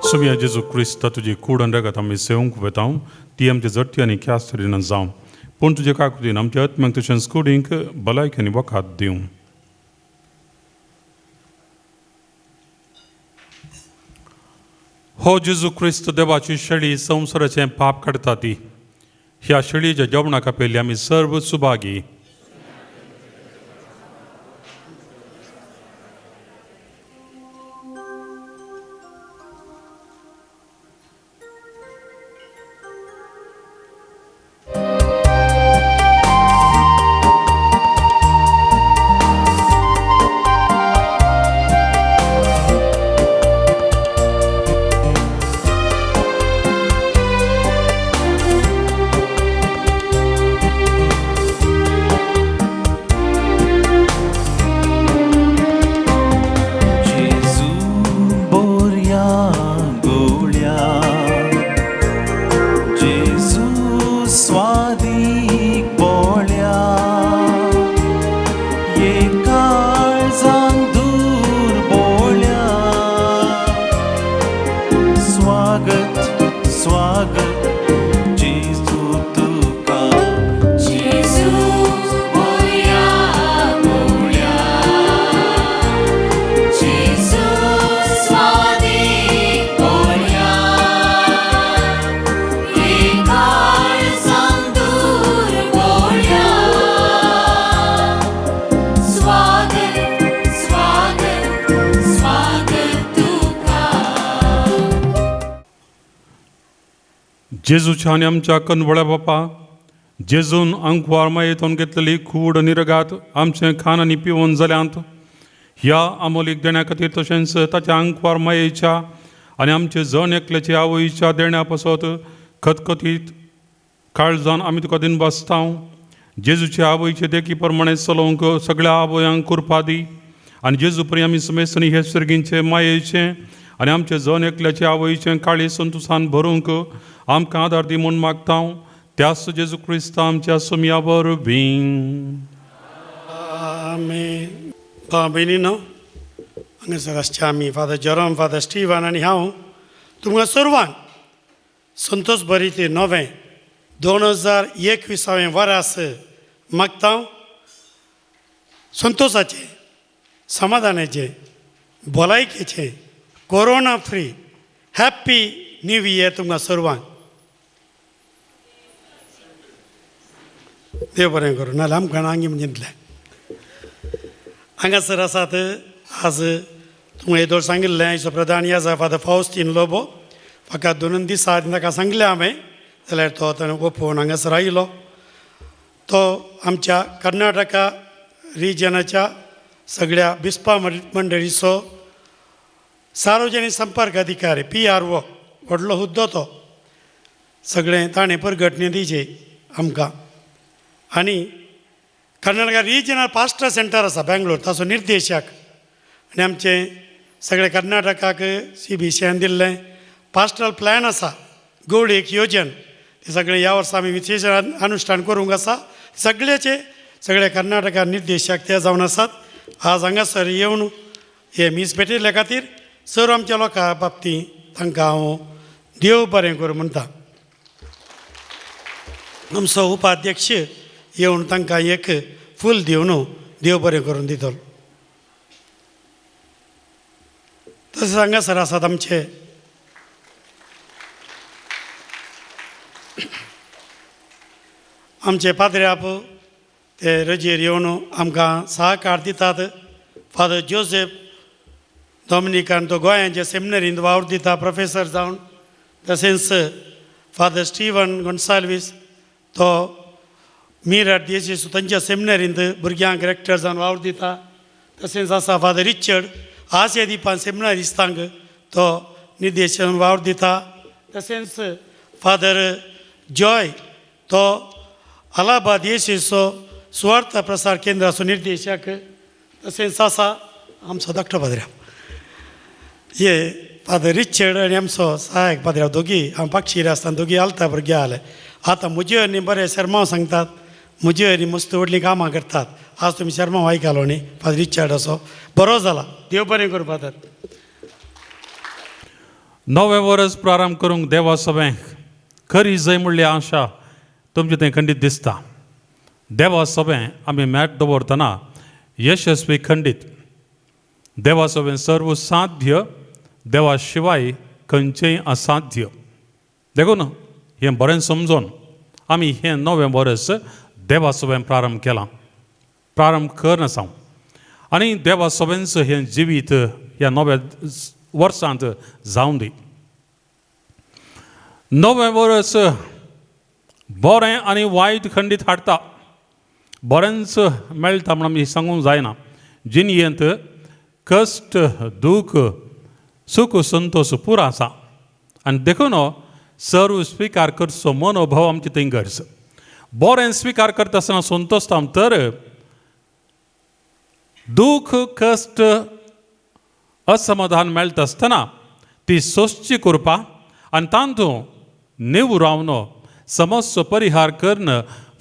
सुमिया जेजू क्रिस्त तुजी कूड आनी रगत आमी सेवंक वेता ती आमची जट्टी आनी ख्यास्त जावं, पूण तुजे काकुतीन आमच्या आत्म्यांक तशेंच कुडींक भलायकी आनी वखाद दिवं. हो जेजू क्रिस्त देवाची शेळी संवसाराचें पाप काडटा ती ह्या शेळीच्या जेवणाक आपयल्ली आमी सर्व सुभागी. जेजूच्या आनी आमच्या कनवळ्या बापा, जेजून आंकवार मायेतून घेतलेली कूड आनी रगात आमचें खाण आनी पिवन जाल्यांत ह्या आमोलीक देण्या खातीर तशेंच ताच्या आंकवार मायेच्या आनी आमचे जण एकल्याच्या आवयच्या देण्या पासत खतखतीत काळजान आमी तुका दिन बसता. जेजूच्या आवयचे देखी प्रमाणे चलोवंक सगळ्या आवयांक कृपा दी आनी जेजू परी आमी समेस्तनी हे सर्गींचे मायेचें आनी आमचे जण एकल्याचे आवयचें काळी संतोसान भरूंक आमकां आदार दी म्हूण मागता. त्यास जेजू क्रिस्त आमच्या सोमया वरवीं. आमेन. भाव भयणीनो, हांगासर आसचे आमी फादर जेरोम, फादर स्टिवन आनी हांव तुमकां सर्वांक संतोष भरीत नवें 2021 वर्स मागता. संतोषाचें, समाधानाचें, भलायकेचें, corona free happy new year तुमकां सर्वांक. देव बरें करूं. नाल्यार आमकां आंगी म्हणजे हांगासर आसात आज तुमकां येदोळ सांगिल्लें आयचो प्रधान याजा फादर फावस्तीन लोबो म्हाका 2 दिसां आदीं ताका सांगलें हांवें, जाल्यार तो ताणें ओपोवन हांगासर आयलो. तो आमच्या कर्नाटका रिजनाच्या सगळ्या बिस्पा मंडळीचो सार्वजनीक संपर्क अधिकारी PRO व्हडलो हुद्दो तो सगळें ताणें परगटणी दिवचें आमकां. आनी कर्नाटका रिजनल पास्टर सेंटर आसा बेंगलोर ताचो निर्देशक आनी आमचें सगळें कर्नाटकाक CBCन दिल्लें पास्टरल प्लॅन आसा गवळी एक योजन तें सगळें ह्या वर्सा आमी विशेश अनुश्ठान करूंक आसा. सगळ्याचें सगळे कर्नाटका निर्देशक ते जावन आसात. आज हांगासर येवन हे मीस भेटिल्ल्या खातीर सर आमच्या लोकां बाबतींत तांकां हांव देव बरें करूं म्हणटा. आमचो उपाध्यक्ष येवन तांकां एक फूल दिवन देव बरें करून दितलो. तशेंच हांगासर आसात आमचे आमचे पाद्रे ते रजेर येवन आमकां सहकार दितात. फादर जोसेफ डॉमिनिकान तो गोंयांचे सेमिनरींत वावर दिता प्रोफेसर जावन. तशेंच फादर स्टिवन गोन्साल्वीस तो मिरट देशी तांच्या सेमिनरींत भुरग्यांक रेक्टर जावन वावर दिता. तशेंच आसा फादर रिचर्ड आशे दिपान सेमिनरिस्तांक तो निर्देशन वावर दिता. तशेंच फादर जॉय तो अलाहाबाद येशेचो सुवार्थ प्रसार केंद्राचो निर्देशक. तशेंच आसा आमचो धाकटो पाद्र्याव हे फादर रिचर्ड आनी आमचो सहायक पाद्र्याव दोगी हांव पाक्षीर आसतना दोगी आलता भुरगे आले. आतां म्हजे आनी बरें शेर्मांव सांगतात, म्हजे आनी मस्त व्हडलीं कामां करतात. आज तुमी शेर्मांव आयकलो न्ही फादर रिचर्ड असो बरो जाला. देव बरें करूं फादर. नवें वर्स प्रारंभ करूंक देवा सभें खरी जय म्हणली आशा तुमचे थंय खंडीत दिसता. देवा सभें आमी मॅट दवरतना यशस्वी खंडीत देवा सभें सर्व साध्य, देवा शिवाय खंयचेंय असाध्य. देखून हें बरें समजून आमी हें नवें वर्स देवा सभें प्रारंभ केलां, प्रारंभ करना हांव आनी देवा सभेंच हें जिवीत ह्या नव्या वर्सांत जावं दी. नवें वर्स बरें आनी वायट खंडीत हाडटा, बरेंच मेळटा म्हण आमी सांगूंक जायना. जिणयेंत कश्ट दूख सुख संतोश पुरो आसा आनी देखून सर्व स्विकार करचो मनोभाव आमची थंय गरज. बरें स्विकार करता आसतना संतोशता तर दूख कश्ट असमाधान मेळटा आसतना ती सोंसची करपा आनी तातूंत निवरावन समस्या परिहार करून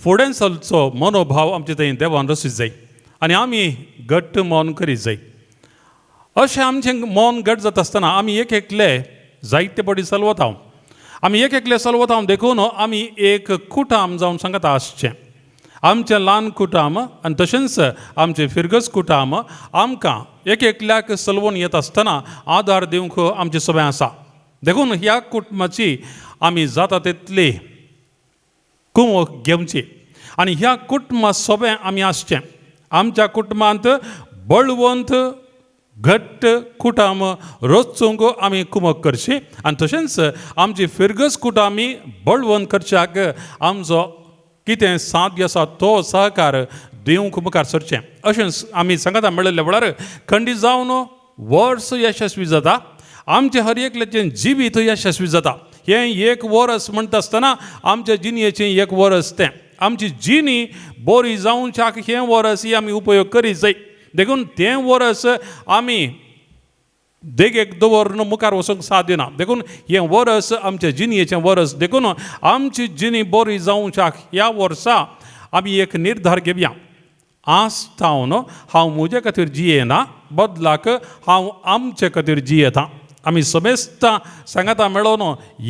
फुडें चलचो मनोभाव आमचे थंय देवान रसीत जाय आनी आमी घट्ट मन करीत जाय. अशें आमचें मन घट जाता आसतना आमी एक एकले जायते पटी चलवता, आमी एक एकले चलवता. देखून आमी एक कुटाम जावन सांगता आसचें. आमचें ल्हान कुटाम आनी तशेंच आमचें फिरगज कुटाम आमकां एक एकल्याक चलवून येता आसतना आदार दिवंक आमचें सगळें आसा. देखून ह्या कुटुंबाची आमी जाता तितली कुमक घेवची आनी ह्या कुटुंबा सोबें आमी आसचें. आमच्या कुटुंबांत बळवंत घट्ट कुटाम रचूंक आमी कुमक करची आनी तशेंच आमची फिरगज कुटां आमी बळवंत करच्याक आमचो कितें साध्य आसा तो सहकार दिवंक मुखार सरचें. अशें आमी सांगता मेळिल्ल्या वेळार खंडीत जावन वर्स यशस्वी जाता, आमचें हर एकल्याचें जिवीत यशस्वी जाता. हें एक वर्स म्हणटा आसतना आमच्या जिणयेचें एक वर्स तें आमची जिणी बरी जावच्याक हें वर्स ही आमी उपयोग करीत जाय. देखून तें वर्स आमी देगेक दवरून मुखार वचूंक साध्य ना. देखून हें वर्स आमच्या जिणयेचें वर्स. देखून आमची जिणी बरी जावच्याक ह्या वर्सा आमी एक निर्धार घेवया. आज तावन हांव म्हजे खातीर जियेना, बदलाक हांव आमचे खातीर जियेता. आमी समेस्तां सांगाता मेळोवन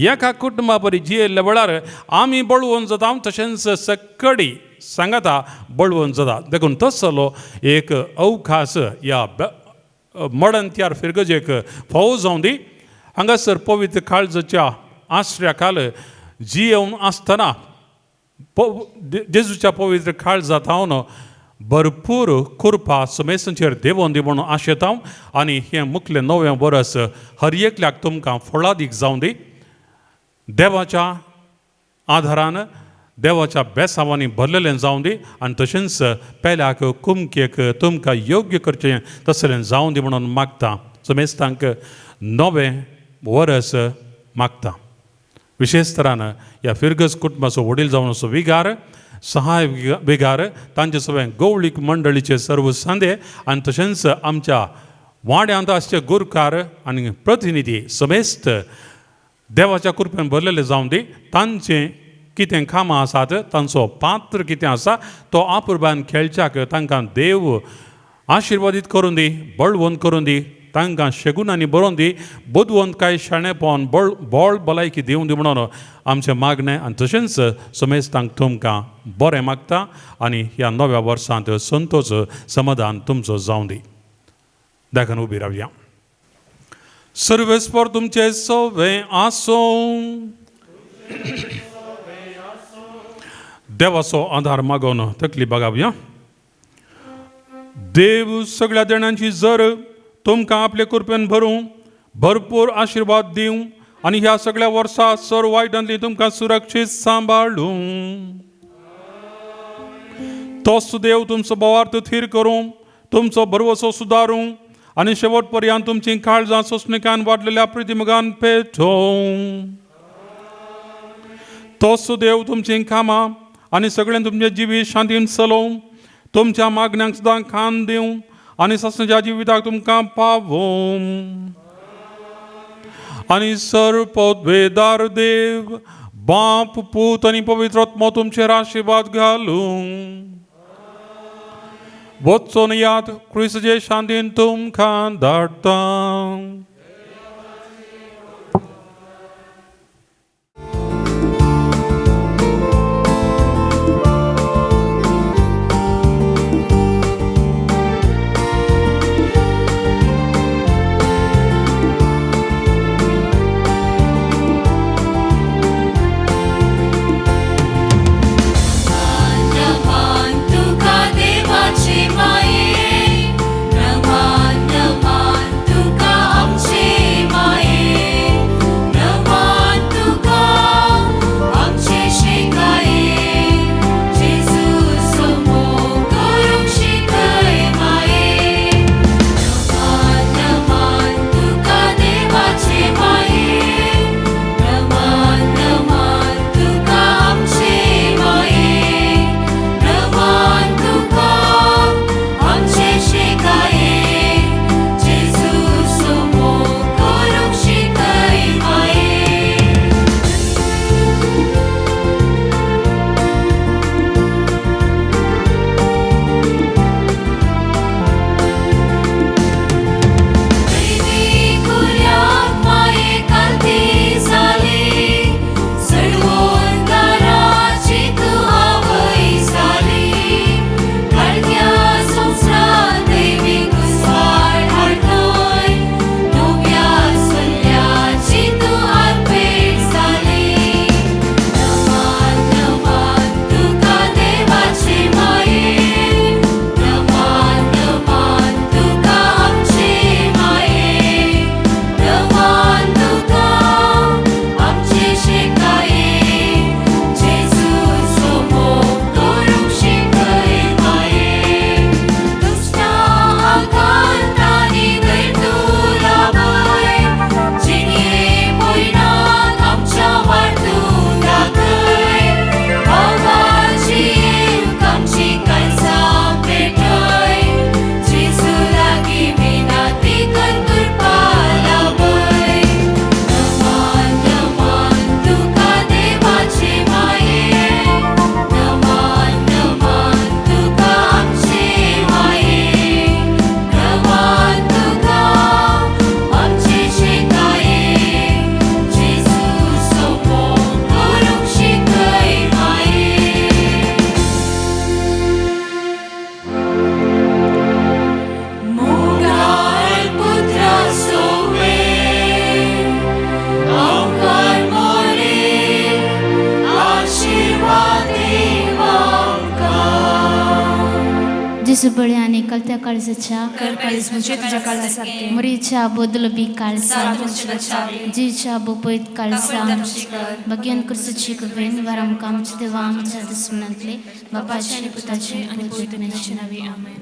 एका कुटुंबा बरी जियेल्ल्या वेळार आमी बळवंत जाता, तशेंच सकडी सांगाता बळवंत जाता. देखून तसलो एक अवकाश ह्या मडंत्यार फिरगजेक फावो जावं दी. हांगासर पवित्र काळजाच्या आश्र्या खाल जियेवन आसतना जेजूच्या पवित्र काळजा थावन भरपूर कृपा समेसांचेर देवोन दी म्हणून आशेता आनी हें मुखलें नवें वर्स हर एकल्याक तुमकां फळादीक जावं दी. देवाच्या आधारान देवाच्या बेसांवांनी भरलेलें जावं दी आनी तशेंच पेल्याक कुमकेक तुमकां योग्य करचें तसलें जावं दी म्हणून मागता. समेस्तांक नवें वर्स मागता. विशेश तरान ह्या फिरगज कुटुंबाचो वडील जावन असो विगार सहाय विगार तांचे सगळे गवळीक मंडळीचे सर्व सांदे आनी तशेंच आमच्या वाड्यांत आसचे गुरकार आनी प्रतिनिधी समेस्त देवाच्या कृपेन भरलेले जावं दी. तांचें कितें कामां आसात, तांचो पात्र कितें आसा तो आपुरबान खेळच्याक तांकां देव आशिर्वादीत करून दी, बळवंत करून दी, तांकां शेगून आनी बरोवन दी, बुदवंत काय शाणेपण बळ बळ भलायकी दिवन दी म्हणून आमचें मागणें. आनी तशेंच समेस्तांक तुमकां बरें मागता आनी ह्या नव्या वर्सांत संतोष समाधान तुमचो जावं दी. देखून उबी रावया. सर्वेस्पर तुमचे सवे आसूं. देवाचो आधार मागोवन तकली बगावया. देव सगळ्या देणांची जर तुमकां आपले कृपेन भरूं, भरपूर आशिर्वाद दिवं आनी ह्या सगळ्या वर्सा सर वायटांतली तुमकां सुरक्षीत सांबाळूं. तोच देव तुमचो भावार्थ थीर करूं, तुमचो भरवसो सुदारूं आनी शेवट पर्यंत तुमची काळजां सोंसणिकान वाडलेल्या प्रितिमुगान पेटोवं. तोच देव तुमचीं कामां आनी सगळें तुमचें जिवीत शांतीन चलोवं, तुमच्या मागण्यांक सुद्दां खान दिवं आनी सासणाच्या जिविताक तुमकां पावोवं. आनी सर पदवेदार देव बाप पूत आनी पवित्र आत्मो तुमचेर आशिर्वाद घालूं. वचून याद क्रिस्ताचे शांतीन तुमकां धाडटा. जेजू बळी आनी कलत्या काळजाच्या मुरीच्या बोदलबी काळसा जीच्या बोपयत काळसा बगेन क्रिस्तूची कृपेन वार आमकां आमच्या देवा आमच्या दुस्मनांतले बापाचे आनी पुताचे आनी पवित्र आत्म्याचे नांवी आमेन.